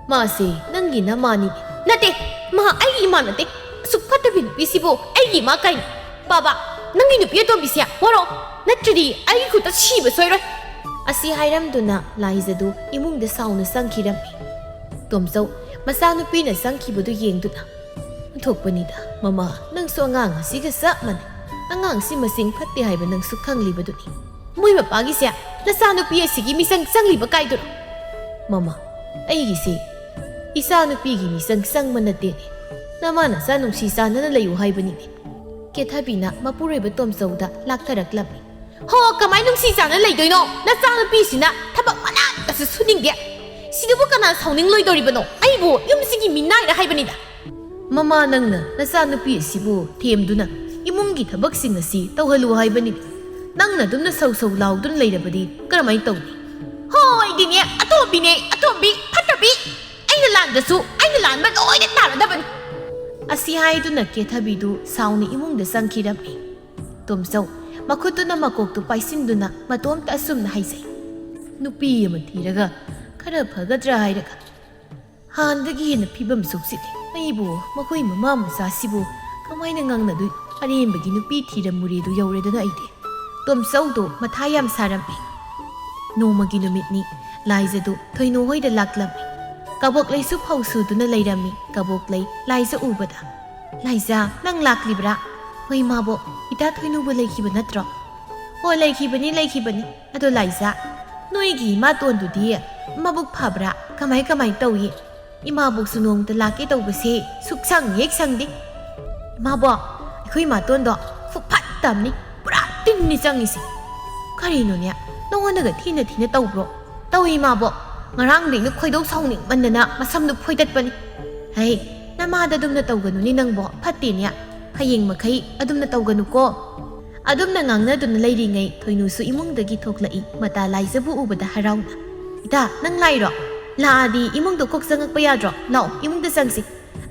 ꯃꯥꯁꯦ ꯅꯪꯒꯤ ꯅꯃꯥꯅꯤ"꯫ "ꯅꯠꯇꯦ, ꯃꯥ ꯑꯩꯒꯤ ꯏꯃꯥ ꯅꯠꯇꯦ꯫ ꯑꯁꯨꯛ ꯐꯠꯇꯕꯤ ꯅꯨꯄꯤꯁꯤꯕꯨ ꯑꯩꯒꯤ ꯏꯃꯥ ꯀꯥꯏꯅ꯫ ꯄꯥꯕ, ꯅꯪꯒꯤ ꯅꯨꯄꯤ ꯑꯇꯣꯝꯕꯤꯁꯦ ꯋꯥꯔꯣ, ꯅꯠꯇ꯭ꯔꯗꯤ ꯑꯩꯒꯤ ꯈꯨꯠꯇ ꯁꯤꯕ ꯁꯣꯏꯔꯣꯏ"꯫ ꯑꯁꯤ ꯍꯥꯏꯔꯝꯗꯨꯅ ꯂꯥꯏꯖꯗꯨ ꯏꯃꯨꯡꯗ ꯁꯥꯎꯅ ꯆꯪꯈꯤꯔꯝꯃꯤ꯫ ꯇꯣꯝꯆꯧ ꯃꯆꯥꯅꯨꯄꯤꯅ ꯆꯪꯈꯤꯕꯗꯨ ꯌꯦꯡꯗꯨꯅ, "ꯑꯣꯟꯊꯣꯛꯄꯅꯤꯗ, ꯃꯃꯥ, ꯅꯪꯁꯨ ꯑꯉꯥꯡ ꯑꯁꯤꯒ ꯆꯞ ꯃꯥꯟꯅꯩ꯫ ꯑꯉꯥꯡꯁꯤ ꯃꯁꯤꯡ ꯐꯠꯇꯦ ꯍꯥꯏꯕ ꯅꯪꯁꯨ ꯈꯪꯂꯤꯕꯗꯨꯅꯤ꯫ ꯃꯣꯏ ꯃꯄꯥꯒꯤꯁꯦ ꯅꯆꯥꯅꯨꯄꯤ ꯑꯁꯤꯒꯤ ꯃꯤꯆꯪ ꯆꯪꯂꯤꯕ ꯀꯥꯏꯗꯨꯔꯣ?" "ꯃꯃꯥ, ꯑꯩꯒꯤꯁꯤ ꯏꯆꯥꯅꯨꯄꯤꯒꯤ ꯃꯤꯆꯪ ꯆꯪꯕ ꯅꯠꯇꯦꯅꯦ꯫ ꯅꯃꯥ ꯅꯆꯥ ꯅꯨꯡꯁꯤ ꯆꯥꯟꯅꯅ ꯂꯩꯌꯨ ꯍꯥꯏꯕꯅꯤꯅꯦ꯫" ꯀꯦꯊꯕꯤꯅ ꯃꯄꯨꯔꯣꯏꯕ ꯇꯣꯝꯆꯧꯗ ꯂꯥꯛꯊꯔꯛꯂꯝꯃꯤ꯫ "ꯍꯣ, ꯀꯃꯥꯏ ꯅꯨꯡꯁꯤ ꯆꯥꯟꯅ ꯂꯩꯗꯣꯏꯅꯣ? ꯅꯆꯥꯅꯨꯄꯤꯁꯤꯅ ꯊꯕꯛ ꯃꯅꯥꯛꯇꯁꯨ ꯁꯨꯅꯤꯡꯗꯦ꯫ ꯁꯤꯗꯕꯨ ꯀꯅꯥ ꯁꯥꯎꯅꯤꯡꯂꯣꯏꯗꯧꯔꯤꯕꯅꯣ? ꯑꯩꯕꯨ ꯌꯨꯝꯁꯤꯒꯤ ꯃꯤꯅꯥꯏꯔ ꯍꯥꯏꯕꯅꯤꯗ꯫" "ꯃꯃꯥ, ꯅꯪꯅ ꯅꯆꯥꯅꯨꯄꯤ ꯑꯁꯤꯕꯨ ꯊꯦꯝꯗꯨꯅ ꯏꯃꯨꯡꯒꯤ ꯊꯕꯛꯁꯤꯡ ꯑꯁꯤ ꯇꯧꯍꯜꯂꯨ ꯍꯥꯏꯕꯅꯤ꯫ ꯅꯪꯅ ꯑꯗꯨꯝꯅ ꯁꯧ ꯁꯧ ꯂꯥꯎꯗꯨꯅ ꯂꯩꯔꯕꯗꯤ ꯀꯔꯝꯍꯥꯏꯅ ꯇꯧꯅꯤ?" "ꯍꯣ, ꯑꯩꯗꯤꯅꯦ, ꯑꯇꯣꯝꯕꯤꯅꯦ, ꯑꯇꯣꯝꯕꯤ, ꯐꯠꯇꯕꯤ꯫ ꯑꯩꯅ ꯂꯥꯟꯕꯁꯨ ꯑꯩꯅ ꯂꯥꯟꯕ ꯂꯣꯏꯅ ꯇꯥꯔꯗꯕꯅꯤ꯫" ꯑꯁꯤ ꯍꯥꯏꯗꯨꯅ ꯀꯦꯊꯕꯤꯗꯨ ꯁꯥꯎꯅ ꯏꯃꯨꯡꯗ ꯆꯪꯈꯤꯔꯝꯃꯤ꯫ ꯇꯣꯝꯆꯧ ꯃꯈꯨꯠꯇꯨꯅ ꯃꯀꯣꯛꯇꯨ ꯄꯥꯏꯁꯤꯟꯗꯨꯅ ꯃꯇꯣꯝꯇ ꯑꯁꯨꯝꯅ ꯍꯥꯏꯖꯩ, "ꯅꯨꯄꯤ ꯑꯃ ꯊꯤꯔꯒ ꯈꯔ ꯐꯒꯗ꯭ꯔꯥ ꯍꯥꯏꯔꯒ ꯍꯥꯟꯅꯗꯒꯤ ꯍꯦꯟꯅ ꯐꯤꯕꯝ ꯁꯣꯛꯆꯤꯜꯂꯤ꯫ ꯑꯩꯕꯨ ꯃꯈꯣꯏ ꯃꯃꯥ ꯃꯆꯥꯁꯤꯕꯨ ꯀꯃꯥꯏꯅ ꯉꯥꯡꯅꯗꯣꯏꯅꯣ? ꯑꯔꯦꯝꯕꯒꯤ ꯅꯨꯄꯤ ꯊꯤꯔꯝꯃꯨꯔꯦꯗꯨ ꯌꯧꯔꯦꯗꯅ ꯑꯩꯗꯤ꯫" ꯇꯣꯝꯆꯧꯗꯨ ꯃꯊꯥ ꯌꯥꯝ ꯁꯥꯔꯝꯃꯤ꯫ ꯅꯣꯡꯃꯒꯤ ꯅꯨꯃꯤꯠꯅꯤ꯫ ꯂꯥꯏꯖꯗꯨ ꯊꯣꯏꯅꯨ ꯍꯣꯏꯗ ꯂꯥꯛꯂꯝꯃꯤ꯫ ꯀꯕꯣꯛꯂꯩꯁꯨ ꯐꯧ ꯁꯨꯗꯨꯅ ꯂꯩꯔꯝꯃꯤ꯫ ꯀꯕꯣꯛꯂꯩ ꯂꯥꯏꯖ ꯎꯕꯗ, "ꯂꯥꯏꯖ, ꯅꯪ ꯂꯥꯛꯂꯤꯕ꯭ꯔꯥ? ꯍꯣꯏ, ꯏꯃꯥꯕꯣꯛ, ꯏꯇꯥ ꯊꯣꯏꯅꯨꯕꯨ ꯂꯩꯈꯤꯕ ꯅꯠꯇ꯭ꯔꯣ?" "ꯑꯣ, ꯂꯩꯈꯤꯕꯅꯤ, ꯂꯩꯈꯤꯕꯅꯤ꯫ ꯑꯗꯣ ꯂꯥꯏꯖ, ꯅꯣꯏꯒꯤ ꯏꯃꯥꯇꯣꯟꯗꯨꯗꯤ ꯃꯕꯨꯛ ꯐꯕ꯭ꯔꯥ? ꯀꯃꯥꯏ ꯀꯃꯥꯏ ꯇꯧꯏ? ꯏꯃꯥꯕꯣꯛꯁꯨ ꯅꯣꯡꯃꯇ ꯂꯥꯛꯀꯦ ꯇꯧꯕꯁꯦ ꯁꯨꯛꯁꯪ ꯍꯦꯛ ꯁꯪꯗꯦ꯫" "ꯏꯃꯥꯕꯣꯛ, ꯑꯩꯈꯣꯏ ꯏꯃꯥꯇꯣꯟꯗꯣ ꯐꯨꯐꯠꯇꯕꯅꯤ, ꯄꯨꯔꯥ ꯇꯤꯟꯅꯤ ꯆꯪꯉꯤꯁꯦ꯫" "ꯀꯔꯤꯅꯣꯅꯦ, ꯅꯉꯣꯟꯗꯒ ꯊꯤꯅ ꯊꯤꯅ ꯇꯧꯕ꯭ꯔꯣ?" "ꯇꯧꯏ ꯏꯃꯥꯕꯣꯛ, ꯉꯔꯥꯡꯗꯩꯅ ꯈꯣꯏꯗꯧ ꯁꯥꯎꯅꯤꯡꯃꯟꯗꯅ ꯃꯁꯝꯗꯨ ꯐꯣꯏꯗꯠꯄꯅꯤ꯫" "ꯍꯩ, ꯅꯃꯥꯗ ꯑꯗꯨꯝꯅ ꯇꯧꯒꯅꯨꯅꯦ ꯅꯪꯕꯣ, ꯐꯠꯇꯦꯅꯦ꯫ ꯍꯌꯦꯡ ꯃꯈꯩ ꯑꯗꯨꯝꯅ ꯇꯧꯒꯅꯨꯀꯣ꯫" ꯑꯗꯨꯝꯅ ꯉꯥꯡꯅꯗꯨꯅ ꯂꯩꯔꯤꯉꯩ ꯊꯣꯏꯅꯨꯁꯨ ꯏꯃꯨꯡꯗꯒꯤ ꯊꯣꯛꯂꯛꯏ꯫ ꯃꯇꯥ ꯂꯥꯏꯖꯕꯨ ꯎꯕꯗ ꯍꯔꯥꯎꯅ, "ꯏꯇꯥ, ꯅꯪ ꯂꯥꯛꯏꯔꯣ? ꯂꯥꯛꯑꯗꯤ ꯏꯃꯨꯡꯗ ꯀꯣꯛ ꯆꯪꯉꯛꯄ ꯌꯥꯗ꯭ꯔꯣ? ꯂꯥꯛꯑꯣ, ꯏꯃꯨꯡꯗ ꯆꯪꯁꯤ꯫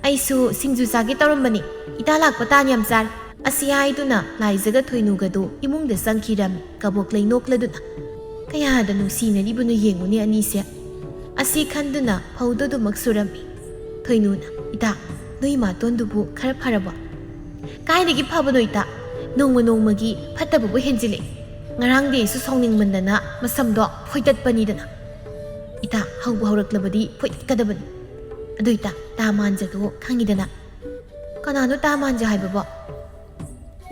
ꯑꯩꯁꯨ ꯁꯤꯡꯖꯨ ꯆꯥꯒꯦ ꯇꯧꯔꯝꯕꯅꯤ꯫ ꯏꯇꯥ ꯂꯥꯛꯄ ꯇꯥꯟ ꯌꯥꯝ ꯆꯥꯔꯦ꯫" ꯑꯁꯤ ꯍꯥꯏꯗꯨꯅ ꯂꯥꯏꯖꯒ ꯊꯣꯏꯅꯨꯒꯗꯨ ꯏꯃꯨꯡꯗ ꯆꯪꯈꯤꯔꯝꯃꯤ꯫ ꯀꯕꯣꯛꯂꯩ ꯅꯣꯛꯂꯗꯨꯅ, "ꯀꯌꯥꯗ ꯅꯨꯡꯁꯤꯅꯔꯤꯕꯅꯣ ꯌꯦꯡꯉꯨꯅꯦ ꯑꯅꯤꯁꯦ꯫" ꯑꯁꯤ ꯈꯟꯗꯨꯅ ꯐꯧꯗꯨ ꯑꯗꯨꯃꯛ ꯁꯨꯔꯝꯃꯤ꯫ ꯊꯣꯏꯅꯨꯅ, "ꯏꯇꯥ, ꯅꯣꯏ ꯏꯃꯥꯇꯣꯟꯗꯨꯕꯨ ꯈꯔ ꯐꯔꯕꯣ?" "ꯀꯥꯏꯗꯒꯤ ꯐꯕꯅꯣ ꯏꯇꯥ? ꯅꯣꯡꯃ ꯅꯣꯡꯃꯒꯤ ꯐꯠꯇꯕꯕꯨ ꯍꯦꯟꯖꯤꯜꯂꯛꯏ꯫ ꯉꯔꯥꯡꯗꯤ ꯑꯩꯁꯨ ꯁꯥꯎꯅꯤꯡꯃꯟꯗꯅ ꯃꯁꯝꯗꯣ ꯐꯣꯏꯗꯠꯄꯅꯤꯗꯅ꯫ ꯏꯇꯥ, ꯍꯧꯕ ꯍꯧꯔꯛꯂꯕꯗꯤ ꯐꯣꯏꯗꯠꯀꯗꯕꯅꯤ꯫ ꯑꯗꯨ ꯏꯇꯥ, ꯇꯥ ꯃꯥꯟꯖꯗꯣ ꯈꯪꯉꯤꯗꯅ꯫ ꯀꯅꯥꯅꯣ ꯇꯥ ꯃꯥꯟꯖ ꯍꯥꯏꯕꯕꯣ?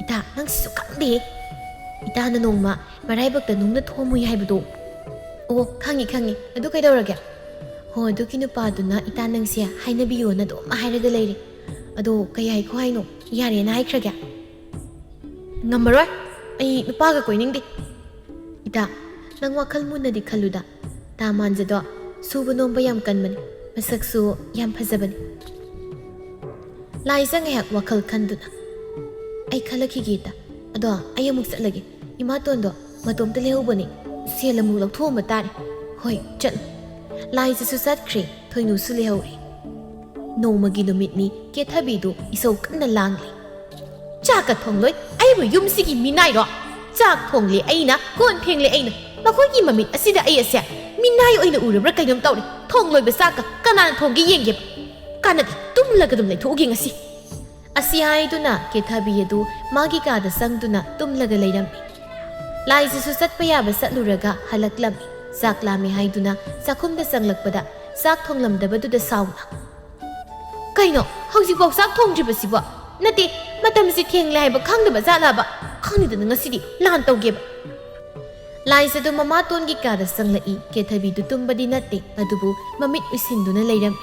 ꯏꯇꯥ, ꯅꯪ ꯁꯤꯁꯨ ꯈꯪꯗꯦꯍꯦ꯫ ꯏꯇꯥꯅ ꯅꯣꯡꯃ ꯃꯔꯥꯏꯕꯛꯇ ꯅꯨꯡꯅ ꯊꯣꯝꯃꯨꯏ ꯍꯥꯏꯕꯗꯣ꯫ ꯑꯣ, ꯈꯪꯉꯤ, ꯈꯪꯉꯤ꯫ ꯑꯗꯨ ꯀꯩꯗꯧꯔꯒꯦ? ꯍꯣ, ꯑꯗꯨꯒꯤ ꯅꯨꯄꯥꯗꯨꯅ ꯏꯇꯥ ꯅꯪꯁꯦ ꯍꯥꯏꯅꯕꯤꯌꯣꯅ ꯑꯗꯨꯝ ꯍꯥꯏꯔꯒ ꯂꯩꯔꯦ꯫ ꯑꯗꯣ ꯀꯩ ꯍꯥꯏꯈꯣ ꯍꯥꯏꯅꯣ? ꯌꯥꯔꯦꯅ ꯍꯥꯏꯈ꯭ꯔꯒꯦ? ꯉꯝꯃꯔꯣꯏ꯫ ꯑꯩ ꯅꯨꯄꯥꯒ ꯀꯣꯏꯅꯤꯡꯗꯦ꯫ ꯏꯇꯥ, ꯅꯪ ꯋꯥꯈꯜ ꯃꯨꯟꯅꯗꯤ ꯈꯜꯂꯨꯗ꯫ ꯇꯥ ꯃꯥꯟꯖꯗꯣ ꯁꯨꯕ ꯅꯣꯝꯕ ꯌꯥꯝ ꯀꯟꯕꯅꯤ, ꯃꯁꯛꯁꯨ ꯌꯥꯝ ꯐꯖꯕꯅꯤ꯫ ꯂꯥꯏꯖ ꯉꯥꯏꯍꯥꯛ ꯋꯥꯈꯜ ꯈꯟꯗꯨꯅ, "ꯑꯩ ꯈꯜꯂꯛꯈꯤꯒꯦ ꯏꯇꯥ꯫ ꯑꯗꯣ ꯑꯩ ꯑꯃꯨꯛ ꯆꯠꯂꯒꯦ꯫ ꯏꯃꯥꯇꯣꯟꯗꯣ ꯃꯇꯣꯝꯇ ꯂꯩꯍꯧꯕꯅꯤ꯫ ꯁꯦꯜ ꯑꯃꯨꯛ ꯂꯧꯊꯣꯛꯑꯝꯕ ꯇꯥꯔꯦ꯫ ꯍꯣꯏ, ꯆꯠꯂꯨ꯫" ꯂꯥꯏꯖꯁꯨ ꯆꯠꯈ꯭ꯔꯦ, ꯊꯣꯏꯅꯨꯁꯨ ꯂꯩꯍꯧꯔꯦ꯫ ꯅꯣꯡꯃꯒꯤ ꯅꯨꯃꯤꯠꯅꯤ, ꯀꯦꯊꯕꯤꯗꯨ ꯏꯁꯧ ꯀꯟꯅ ꯂꯥꯡꯂꯤ꯫ "ꯆꯥꯛꯀ ꯊꯣꯡꯂꯣꯏ, ꯑꯩꯕꯨ ꯌꯨꯝꯁꯤꯒꯤ ꯃꯤꯅꯥꯏꯔꯣ? ꯆꯥꯛ ꯊꯣꯡꯂꯦ ꯑꯩꯅ, ꯀꯣꯟ ꯐꯦꯡꯂꯦ ꯑꯩꯅ꯫ ꯃꯈꯣꯏꯒꯤ ꯃꯃꯤꯠ ꯑꯁꯤꯗ ꯑꯩ ꯑꯁꯦ ꯃꯤꯅꯥꯏ ꯑꯣꯏꯅ ꯎꯔꯕ꯭ꯔꯥ ꯀꯩꯅꯣꯝ ꯇꯧꯔꯦ꯫ ꯊꯣꯡꯂꯣꯏꯕ ꯆꯥꯛꯀ ꯀꯅꯥꯅ ꯊꯣꯡꯒꯦ ꯌꯦꯡꯒꯦꯕ꯫ ꯀꯥꯟꯅꯗꯦ, ꯇꯨꯝꯂꯒ ꯑꯗꯨꯝ ꯂꯩꯊꯣꯛꯎꯒꯦ ꯉꯁꯤ꯫" ꯑꯁꯤ ꯍꯥꯏꯗꯨꯅ ꯀꯦꯊꯕꯤ ꯑꯗꯨ ꯃꯥꯒꯤ ꯀꯥꯗ ꯆꯪꯗꯨꯅ ꯇꯨꯝꯂꯒ ꯂꯩꯔꯝꯃꯤ꯫ ꯂꯥꯏꯖꯁꯨ ꯆꯠꯄ ꯌꯥꯕ ꯆꯠꯂꯨꯔꯒ ꯍꯜꯂꯛꯂꯝꯃꯤ꯫ ꯆꯥꯛ ꯂꯥꯝꯃꯤ ꯍꯥꯏꯗꯨꯅ ꯆꯥꯛꯈꯨꯝꯗ ꯆꯪꯂꯛꯄꯗ ꯆꯥꯛ ꯊꯣꯡꯂꯝꯗꯕꯗꯨꯗ ꯁꯥꯎꯅ, "ꯀꯩꯅꯣ, ꯍꯧꯖꯤꯛꯐꯥꯎ ꯆꯥꯛ ꯊꯣꯡꯗ꯭ꯔꯤꯕꯁꯤꯕꯣ? ꯅꯠꯇꯦ, ꯃꯇꯝꯁꯤ ꯊꯦꯡꯂꯦ ꯍꯥꯏꯕ ꯈꯪꯗꯕ ꯖꯥꯠꯂꯕ? ꯈꯪꯗꯗꯅ ꯉꯁꯤꯗꯤ ꯂꯥꯟ ꯇꯧꯒꯦꯕ꯫" ꯂꯥꯏꯖꯗꯨ ꯃꯃꯥꯇꯣꯟꯒꯤ ꯀꯥꯗ ꯆꯪꯂꯛꯏ꯫ ꯀꯦꯊꯕꯤꯗꯨ ꯇꯨꯝꯕꯗꯤ ꯅꯠꯇꯦ, ꯑꯗꯨꯕꯨ ꯃꯃꯤꯠ ꯎꯏꯁꯤꯟꯗꯨꯅ ꯂꯩꯔꯝꯃꯤ꯫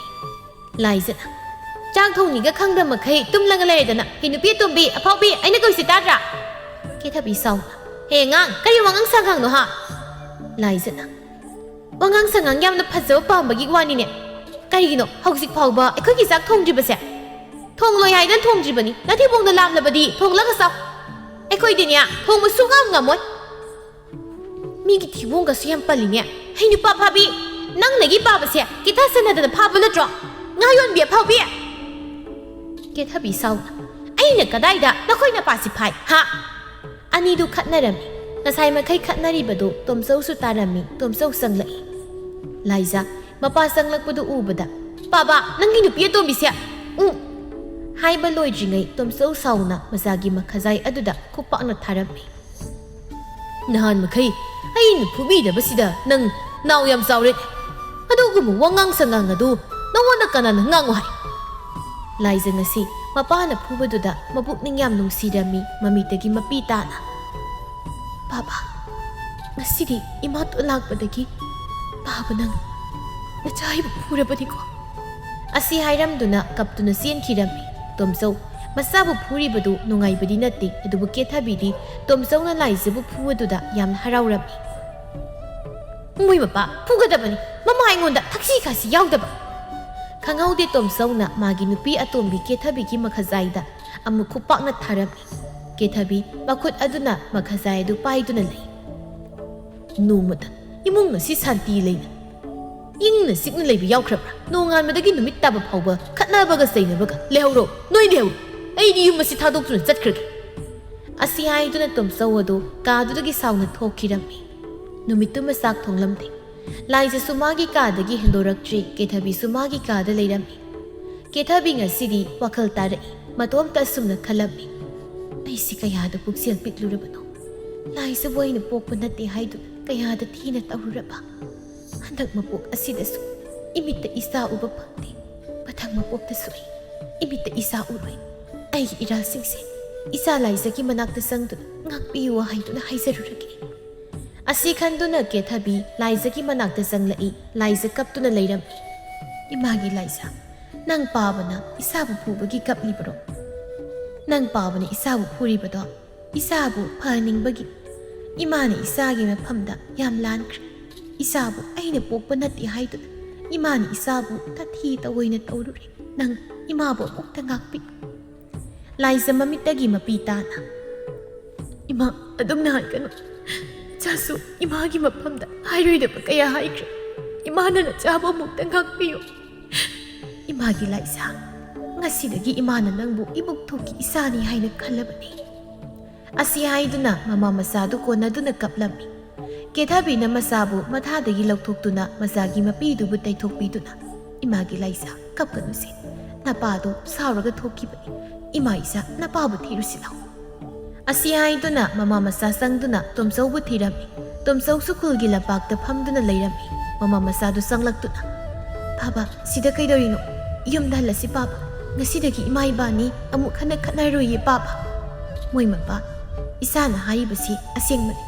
ꯂꯥꯏꯖꯅ, "ꯆꯥꯛ ꯊꯣꯡꯅꯤꯒ ꯈꯪꯗ ꯃꯈꯩ ꯇꯨꯝꯂꯒ ꯂꯩꯔꯗꯅ, ꯍꯦ ꯅꯨꯄꯤ ꯑꯇꯣꯝꯕꯤ, ꯑꯐꯥꯎꯕꯤ, ꯑꯩꯅ ꯀꯧꯏꯁꯦ ꯇꯥꯗ꯭ꯔꯥ?" ꯀꯦꯊꯕꯤ ꯁꯥꯎꯅ, "ꯍꯦ ꯑꯉꯥꯡ, ꯀꯔꯤ ꯋꯥꯉꯥꯡ ꯁꯉꯥꯡꯅꯣ ꯍꯥ?" ꯂꯥꯏꯖꯅ, "ꯋꯥꯉꯥꯡ ꯁꯉꯥꯡ ꯌꯥꯝꯅ ꯐꯖꯕ ꯄꯥꯝꯕꯒꯤ ꯋꯥꯅꯤꯅꯦ꯫ ꯀꯔꯤꯒꯤꯅꯣ ꯍꯧꯖꯤꯛ ꯐꯥꯎꯕ ꯑꯩꯈꯣꯏꯒꯤ ꯆꯥꯛ ꯊꯣꯡꯗ꯭ꯔꯤꯕꯁꯦ?" "ꯊꯣꯡꯂꯣꯏ ꯍꯥꯏꯗꯅ ꯊꯣꯡꯗ꯭ꯔꯤꯕꯅꯤ, ꯅꯊꯤꯕꯣꯡꯗꯣ ꯂꯥꯝꯂꯕꯗꯤ ꯊꯣꯡꯂꯒ ꯆꯥꯎ꯫ ꯑꯩꯈꯣꯏꯗꯤꯅꯦ, ꯊꯣꯡꯕ ꯁꯨꯡꯉꯝ ꯉꯝꯃꯣꯏ꯫" "ꯃꯤꯒꯤ ꯊꯤꯕꯣꯡꯒꯁꯨ ꯌꯥꯝ ꯄꯜꯂꯤꯅꯦ꯫ ꯍꯩ ꯅꯨꯄꯥ ꯐꯥꯕꯤ, ꯅꯪ ꯅꯒꯤ ꯄꯥꯕꯁꯦ ꯀꯤꯊ ꯁꯦꯟꯅꯗꯅ ꯐꯥꯕ ꯅꯠꯇ꯭ꯔꯣ? ꯉꯥ ꯌꯣꯟꯕꯤ ꯑꯐꯥꯎꯕꯤ!" ꯀꯦꯊꯕꯤ ꯁꯥꯎꯅ, "ꯑꯩꯅ ꯀꯗꯥꯏꯗ ꯅꯈꯣꯏ ꯅꯄꯥꯁꯤ ꯐꯥꯏ, ꯍꯥ?" ꯑꯅꯤꯗꯨ ꯈꯠꯅꯔꯝꯃꯤ꯫ ꯉꯁꯥꯏ ꯃꯈꯩ ꯈꯠꯅꯔꯤꯕꯗꯨ ꯇꯣꯝꯆꯧꯁꯨ ꯇꯥꯔꯝꯃꯤ꯫ ꯇꯣꯝꯆꯧ ꯆꯪꯂꯛꯏ꯫ ꯂꯥꯏꯖ, ꯃꯄꯥ ꯆꯪꯂꯛꯄꯗꯨ ꯎꯕꯗ, "ꯄꯥꯕ, ꯅꯪꯒꯤ ꯅꯨꯄꯤ ꯑꯇꯣꯝꯕꯤꯁꯦ, ꯎꯝ!" ꯍꯥꯏꯕ ꯂꯣꯏꯗ꯭ꯔꯤꯉꯩ ꯇꯣꯝꯆꯧ ꯁꯥꯎꯅ ꯃꯆꯥꯒꯤ ꯃꯈꯖꯥꯏ ꯑꯗꯨꯗ ꯈꯨꯄꯥꯛꯅ ꯊꯥꯔꯝꯃꯤ꯫ "ꯅꯍꯥꯟ ꯃꯈꯩ ꯑꯩꯅ ꯐꯨꯕꯤꯗꯕꯁꯤꯗ ꯅꯪ ꯅꯥꯎ ꯌꯥꯝ ꯆꯥꯎꯔꯦ꯫ ꯑꯗꯨꯒꯨꯝꯕ ꯋꯥꯉꯥꯡ ꯁꯉꯥꯡ ꯑꯗꯨ ꯅꯉꯣꯟꯗ ꯀꯅꯥꯅ ꯉꯥꯡꯉꯨ ꯍꯥꯏ?" ꯂꯥꯏꯖ ꯉꯁꯤ ꯃꯄꯥꯅ ꯐꯨꯕꯗꯨꯗ ꯃꯄꯨꯛꯅꯤꯡ ꯌꯥꯝ ꯅꯨꯡꯁꯤꯔꯝꯃꯤ, ꯃꯃꯤꯠꯇꯒꯤ ꯃꯄꯤ ꯇꯥꯅ꯫ "ꯄꯥꯕ, ꯉꯁꯤꯗꯤ ꯏꯃꯥꯇꯣꯟ ꯂꯥꯛꯄꯗꯒꯤ ꯄꯥꯕ ꯅꯪ ꯅꯆꯥ ꯑꯩꯕꯨ ꯐꯨꯔꯕꯅꯤꯀꯣ?" ꯑꯁꯤ ꯍꯥꯏꯔꯝꯗꯨꯅ ꯀꯞꯇꯨꯅ ꯆꯦꯟꯈꯤꯔꯝꯃꯤ꯫ ꯇꯣꯝꯆꯧ ꯃꯆꯥꯕꯨ ꯐꯨꯔꯤꯕꯗꯨ ꯅꯨꯡꯉꯥꯏꯕꯗꯤ ꯅꯠꯇꯦ, ꯑꯗꯨꯕꯨ ꯀꯦꯊꯕꯤꯗꯤ ꯇꯣꯝꯆꯧꯅ ꯂꯥꯏꯖꯕꯨ ꯐꯨꯕꯗꯨꯗ ꯌꯥꯝꯅ ꯍꯔꯥꯎꯔꯝꯃꯤ꯫ "ꯃꯣꯏ ꯃꯄꯥ ꯐꯨꯒꯗꯕꯅꯤ, ꯃꯃꯥ ꯑꯩꯉꯣꯟꯗ ꯊꯛꯁꯤ ꯈꯥꯁꯤ ꯌꯥꯎꯗꯕ!" ꯈꯪꯍꯧꯗꯦ ꯇꯣꯝꯆꯧꯅ ꯃꯥꯒꯤ ꯅꯨꯄꯤ ꯑꯇꯣꯝꯕꯤ ꯀꯦꯊꯕꯤꯒꯤ ꯃꯈꯖꯥꯏꯗ ꯑꯃꯨꯛ ꯈꯨꯄꯥꯛꯅ ꯊꯥꯔꯝꯃꯤ꯫ ꯀꯦꯊꯕꯤ ꯃꯈꯨꯠ ꯑꯗꯨꯅ ꯃꯈꯖꯥꯏ ꯑꯗꯨ ꯄꯥꯏꯗꯨꯅ ꯂꯩ꯫ "ꯅꯣꯡꯃꯇ ꯏꯃꯨꯡ ꯑꯁꯤ ꯁꯥꯟꯇꯤ ꯂꯩꯅ ꯏꯪꯅ ꯆꯤꯛꯅ ꯂꯩꯕ ꯌꯥꯎꯈ꯭ꯔꯕ꯭ꯔꯥ? ꯅꯣꯡꯉꯥꯟꯕꯗꯒꯤ ꯅꯨꯃꯤꯠ ꯇꯥꯕ ꯐꯥꯎꯕ ꯈꯠꯅꯕꯒ ꯆꯩꯅꯕꯒ꯫ ꯂꯩꯍꯧꯔꯣ, ꯅꯣꯏ ꯂꯩꯍꯧꯔꯣ꯫ ꯑꯩꯗꯤ ꯌꯨꯝ ꯑꯁꯤ ꯊꯥꯗꯣꯛꯇꯨꯅ ꯆꯠꯈ꯭ꯔꯒꯦ꯫" ꯑꯁꯤ ꯍꯥꯏꯗꯨꯅ ꯇꯣꯝꯆꯧ ꯑꯗꯨ ꯀꯥꯗꯨꯗꯒꯤ ꯁꯥꯎꯅ ꯊꯣꯛꯈꯤꯔꯝꯃꯤ꯫ ꯅꯨꯃꯤꯠꯇꯨꯃ ꯆꯥꯛ ꯊꯣꯡꯂꯝꯗꯦ꯫ ꯂꯥꯏꯖꯁꯨ ꯃꯥꯒꯤ ꯀꯥꯗꯒꯤ ꯍꯦꯟꯗꯣꯔꯛꯇ꯭ꯔꯤ, ꯀꯦꯊꯕꯤꯁꯨ ꯃꯥꯒꯤ ꯀꯥꯗ ꯂꯩꯔꯝꯃꯤ꯫ ꯀꯦꯊꯕꯤ ꯉꯁꯤꯗꯤ ꯋꯥꯈꯜ ꯇꯥꯔꯛꯏ꯫ ꯃꯇꯣꯝꯇ ꯑꯁꯨꯝꯅ ꯈꯜꯂꯝꯃꯤ, "ꯑꯩꯁꯤ ꯀꯌꯥꯗ ꯄꯨꯛꯆꯦꯜ ꯄꯤꯛꯂꯨꯔꯕꯅꯣ? ꯂꯥꯏꯖꯕꯨ ꯑꯩꯅ ꯄꯣꯛꯄ ꯅꯠꯇꯦ ꯍꯥꯏꯗꯨꯅ ꯀꯌꯥꯗ ꯊꯤꯅ ꯇꯧꯔꯨꯔꯕ? ꯍꯟꯗꯛ ꯃꯄꯣꯛ ꯑꯁꯤꯗꯁꯨ ꯏꯃꯤꯠꯇ ꯏꯆꯥ ꯎꯕ ꯐꯪꯗꯦ꯫ ꯃꯊꯪ ꯃꯄꯣꯛꯇꯁꯨ ꯑꯩ ꯏꯃꯤꯠꯇ ꯏꯆꯥ ꯎꯔꯣꯏ꯫ ꯑꯩꯒꯤ ꯏꯔꯥꯜꯁꯤꯡꯁꯦ ꯏꯆꯥ ꯂꯥꯏꯖꯒꯤ ꯃꯅꯥꯛꯇ ꯆꯪꯗꯨꯅ ꯉꯥꯛꯄꯤꯌꯨ ꯍꯥꯏꯗꯨꯅ ꯍꯥꯏꯖꯔꯨꯔꯒꯦ꯫" ꯑꯁꯤ ꯈꯟꯗꯨꯅ ꯀꯦꯊꯕꯤ ꯂꯥꯏꯖꯒꯤ ꯃꯅꯥꯛꯇ ꯆꯪꯂꯛꯏ꯫ ꯂꯥꯏꯖ ꯀꯞꯇꯨꯅ ꯂꯩꯔꯝꯃꯤ꯫ "ꯏꯃꯥꯒꯤ ꯂꯥꯏꯖ, ꯅꯪ ꯄꯥꯕꯅ ꯏꯆꯥꯕꯨ ꯐꯨꯕꯒꯤ ꯀꯞꯂꯤꯕꯔꯣ? ꯅꯪ ꯄꯥꯕꯅ ꯏꯆꯥꯕꯨ ꯐꯨꯔꯤꯕꯗꯣ ꯏꯆꯥꯕꯨ ꯐꯍꯟꯅꯤꯡꯕꯒꯤ꯫ ꯏꯃꯥꯅ ꯏꯆꯥꯒꯤ ꯃꯐꯝꯗ ꯌꯥꯝ ꯂꯥꯟꯈ꯭ꯔꯦ꯫ ꯏꯆꯥꯕꯨ ꯑꯩꯅ ꯄꯣꯛꯄ ꯅꯠꯇꯦ ꯍꯥꯏꯗꯨꯅ ꯏꯃꯥꯅ ꯏꯆꯥꯕꯨ ꯇꯥꯊꯤ ꯇꯑꯣꯏꯅ ꯇꯧꯔꯨꯔꯦ꯫ ꯅꯪ ꯏꯃꯥꯕꯨ ꯑꯃꯨꯛꯇ ꯉꯥꯛꯄꯤ꯫" ꯂꯥꯏꯖ ꯃꯃꯤꯠꯇꯒꯤ ꯃꯄꯤ ꯇꯥꯅ, "ꯏꯃꯥ, ꯑꯗꯨꯝꯅ ꯍꯥꯏꯒꯅꯨ꯫ ꯏꯆꯥꯁꯨ ꯏꯃꯥꯒꯤ ꯃꯐꯝꯗ ꯍꯥꯏꯔꯣꯏꯗꯕ ꯀꯌꯥ ꯍꯥꯏꯈ꯭ꯔꯦ꯫ ꯏꯃꯥꯅ ꯅꯆꯥꯕꯨ ꯑꯃꯨꯛꯇ ꯉꯥꯛꯄꯤꯌꯨ꯫" "ꯏꯃꯥꯒꯤ ꯂꯥꯏꯖ, ꯉꯁꯤꯗꯒꯤ ꯏꯃꯥꯅ ꯅꯪꯕꯨ ꯏꯕꯨꯛ ꯊꯣꯛꯀꯤ ꯏꯆꯥꯅꯤ ꯍꯥꯏꯅ ꯈꯜꯂꯕꯅꯤ꯫" ꯑꯁꯤ ꯍꯥꯏꯗꯨꯅ ꯃꯃꯥ ꯃꯆꯥꯗꯨ ꯀꯣꯟꯅꯗꯨꯅ ꯀꯞꯂꯝꯃꯤ꯫ ꯀꯦꯊꯕꯤꯅ ꯃꯆꯥꯕꯨ ꯃꯊꯥꯗꯒꯤ ꯂꯧꯊꯣꯛꯇꯨꯅ ꯃꯆꯥꯒꯤ ꯃꯄꯤꯗꯨꯕꯨ ꯇꯩꯊꯣꯛꯄꯤꯗꯨꯅ, "ꯏꯃꯥꯒꯤ ꯂꯥꯏꯖ, ꯀꯞꯀꯅꯨꯁꯦ꯫ ꯅꯄꯥꯗꯣ ꯁꯥꯎꯔꯒ ꯊꯣꯛꯈꯤꯕꯅꯤ꯫ ꯏꯃꯥ ꯏꯆꯥ, ꯅꯄꯥꯕꯨ ꯊꯤꯔꯨꯁꯤ ꯂꯥꯎ꯫" ꯑꯁꯤ ꯍꯥꯏꯗꯨꯅ ꯃꯃꯥ ꯃꯆꯥ ꯆꯪꯗꯨꯅ ꯇꯣꯝꯆꯧꯕꯨ ꯊꯤꯔꯝꯃꯤ꯫ ꯇꯣꯝꯆꯧꯁꯨ ꯈꯨꯜꯒꯤ ꯂꯝꯄꯥꯛꯇ ꯐꯝꯗꯨꯅ ꯂꯩꯔꯝꯃꯤ꯫ ꯃꯃꯥ ꯃꯆꯥꯗꯨ ꯆꯪꯂꯛꯇꯨꯅ, "ꯄꯥꯕ, ꯁꯤꯗ ꯀꯩꯗꯧꯔꯤꯅꯣ? ꯌꯨꯝꯗ ꯍꯜꯂꯁꯤ ꯄꯥꯕ꯫ ꯉꯁꯤꯗꯒꯤ ꯏꯃꯥ ꯏꯕꯥꯅꯤ ꯑꯃꯨꯛ ꯍꯟꯅ ꯈꯠꯅꯔꯣꯏꯌꯦ ꯄꯥꯕ꯫ ꯃꯣꯏ ꯃꯄꯥ, ꯏꯆꯥꯅ ꯍꯥꯏꯔꯤꯕꯁꯤ ꯑꯁꯦꯡꯕꯅꯤ꯫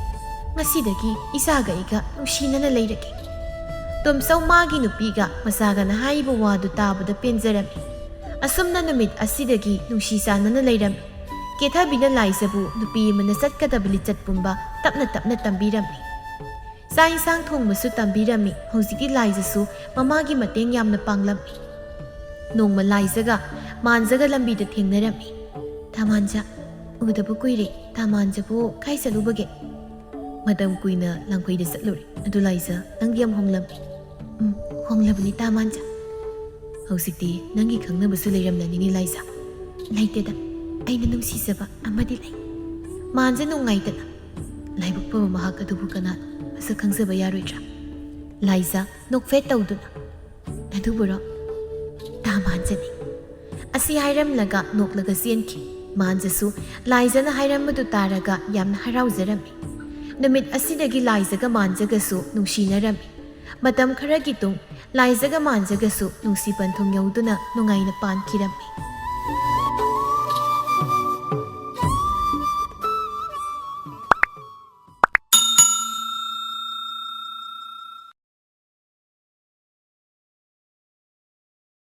ꯉꯁꯤꯗꯒꯤ ꯏꯆꯥꯒ ꯑꯩꯒ ꯅꯨꯡꯁꯤꯅꯅ ꯂꯩꯔꯒꯦ꯫" ꯇꯣꯝꯆꯧ ꯃꯥꯒꯤ ꯅꯨꯄꯤꯒ ꯃꯆꯥꯒꯅ ꯍꯥꯏꯔꯤꯕ ꯋꯥꯗꯨ ꯇꯥꯕꯗ ꯄꯦꯟꯖꯔꯝꯃꯤ꯫ ꯑꯁꯨꯝꯅ ꯅꯨꯃꯤꯠ ꯑꯁꯤꯗꯒꯤ ꯅꯨꯡꯁꯤ ꯆꯥꯟꯅꯅ ꯂꯩꯔꯝꯃꯤ꯫ ꯀꯦꯊꯕꯤꯅ ꯂꯥꯏꯖꯕꯨ ꯅꯨꯄꯤ ꯑꯃꯅ ꯆꯠꯀꯗꯕ ꯂꯤꯆꯠ ꯄꯨꯝꯕ ꯇꯞꯅ ꯇꯞꯅ ꯇꯝꯕꯤꯔꯝꯃꯤ꯫ ꯆꯥꯛ ꯏꯟꯁꯥꯡ ꯊꯣꯡꯕꯁꯨ ꯇꯝꯕꯤꯔꯝꯃꯤ꯫ ꯍꯧꯖꯤꯛꯇꯤ ꯂꯥꯏꯖꯁꯨ ꯃꯃꯥꯒꯤ ꯃꯇꯦꯡ ꯌꯥꯝꯅ ꯄꯥꯡꯂꯝꯃꯤ꯫ ꯅꯣꯡꯃ ꯂꯥꯏꯖꯒ ꯃꯥꯟꯖꯒ ꯂꯝꯕꯤꯗ ꯊꯦꯡꯅꯔꯝꯃꯤ꯫ "ꯇꯥ ꯃꯥꯟꯖ, ꯎꯗꯕ ꯀꯨꯏꯔꯦ꯫ ꯇꯥ ꯃꯥꯟꯖꯕꯨ ꯀꯥꯏ ꯆꯠꯂꯨꯕꯒꯦ?" "ꯃꯇꯝ ꯀꯨꯏꯅ ꯂꯥꯡꯐꯩꯗ ꯆꯠꯂꯨꯔꯦ꯫ ꯑꯗꯨ ꯂꯥꯏꯖ, ꯅꯪꯗꯤ ꯌꯥꯝ ꯍꯣꯡꯂꯝꯃꯤ꯫" "ꯎꯝ, ꯍꯣꯡꯂꯕꯅꯤ ꯇꯥ ꯃꯥꯟꯖ꯫" "ꯍꯧꯖꯤꯛꯇꯤ ꯅꯪꯒꯤ ꯈꯪꯅꯕꯁꯨ ꯂꯩꯔꯝꯂꯅꯤꯅꯦ ꯂꯥꯏꯖ?" "ꯂꯩꯇꯦꯗ, ꯑꯩꯅ ꯅꯨꯡꯁꯤꯖꯕ ꯑꯃꯗꯤ ꯂꯩ꯫" ꯃꯥꯟꯖ ꯅꯨꯡꯉꯥꯏꯇꯅ, "ꯂꯥꯏꯕꯛ ꯐꯕ ꯃꯍꯥꯛ ꯑꯗꯨꯕꯨ ꯀꯅꯥꯅꯣ? ꯃꯁꯛ ꯈꯪꯖꯕ ꯌꯥꯔꯣꯏꯗ꯭ꯔꯥ?" ꯂꯥꯏꯖ ꯅꯣꯛꯐꯦꯠ ꯇꯧꯗꯨꯅ, "ꯑꯗꯨꯕꯨꯔꯣ? ꯇꯥ ꯃꯥꯟꯖꯅꯤ꯫" ꯑꯁꯤ ꯍꯥꯏꯔꯝꯂꯒ ꯅꯣꯛꯂꯒ ꯆꯦꯟꯈꯤ꯫ ꯃꯥꯟꯖꯁꯨ ꯂꯥꯏꯖꯅ ꯍꯥꯏꯔꯝꯕꯗꯨ ꯇꯥꯔꯒ ꯌꯥꯝꯅ ꯍꯔꯥꯎꯖꯔꯝꯃꯤ꯫ ꯅꯨꯃꯤꯠ ꯑꯁꯤꯗꯒꯤ ꯂꯥꯏꯖꯒ ꯃꯥꯟꯖꯒꯁꯨ ꯅꯨꯡꯁꯤꯅꯔꯝꯃꯤ꯫ ꯃꯇꯝ ꯈꯔꯒꯤ ꯇꯨꯡ ꯂꯥꯏꯖꯒ ꯃꯥꯟꯖꯒꯁꯨ ꯅꯨꯡꯁꯤ ꯄꯟꯊꯨꯡ ꯌꯧꯗꯨꯅ ꯅꯨꯡꯉꯥꯏꯅ ꯄꯥꯟꯈꯤꯔꯝꯃꯤ꯫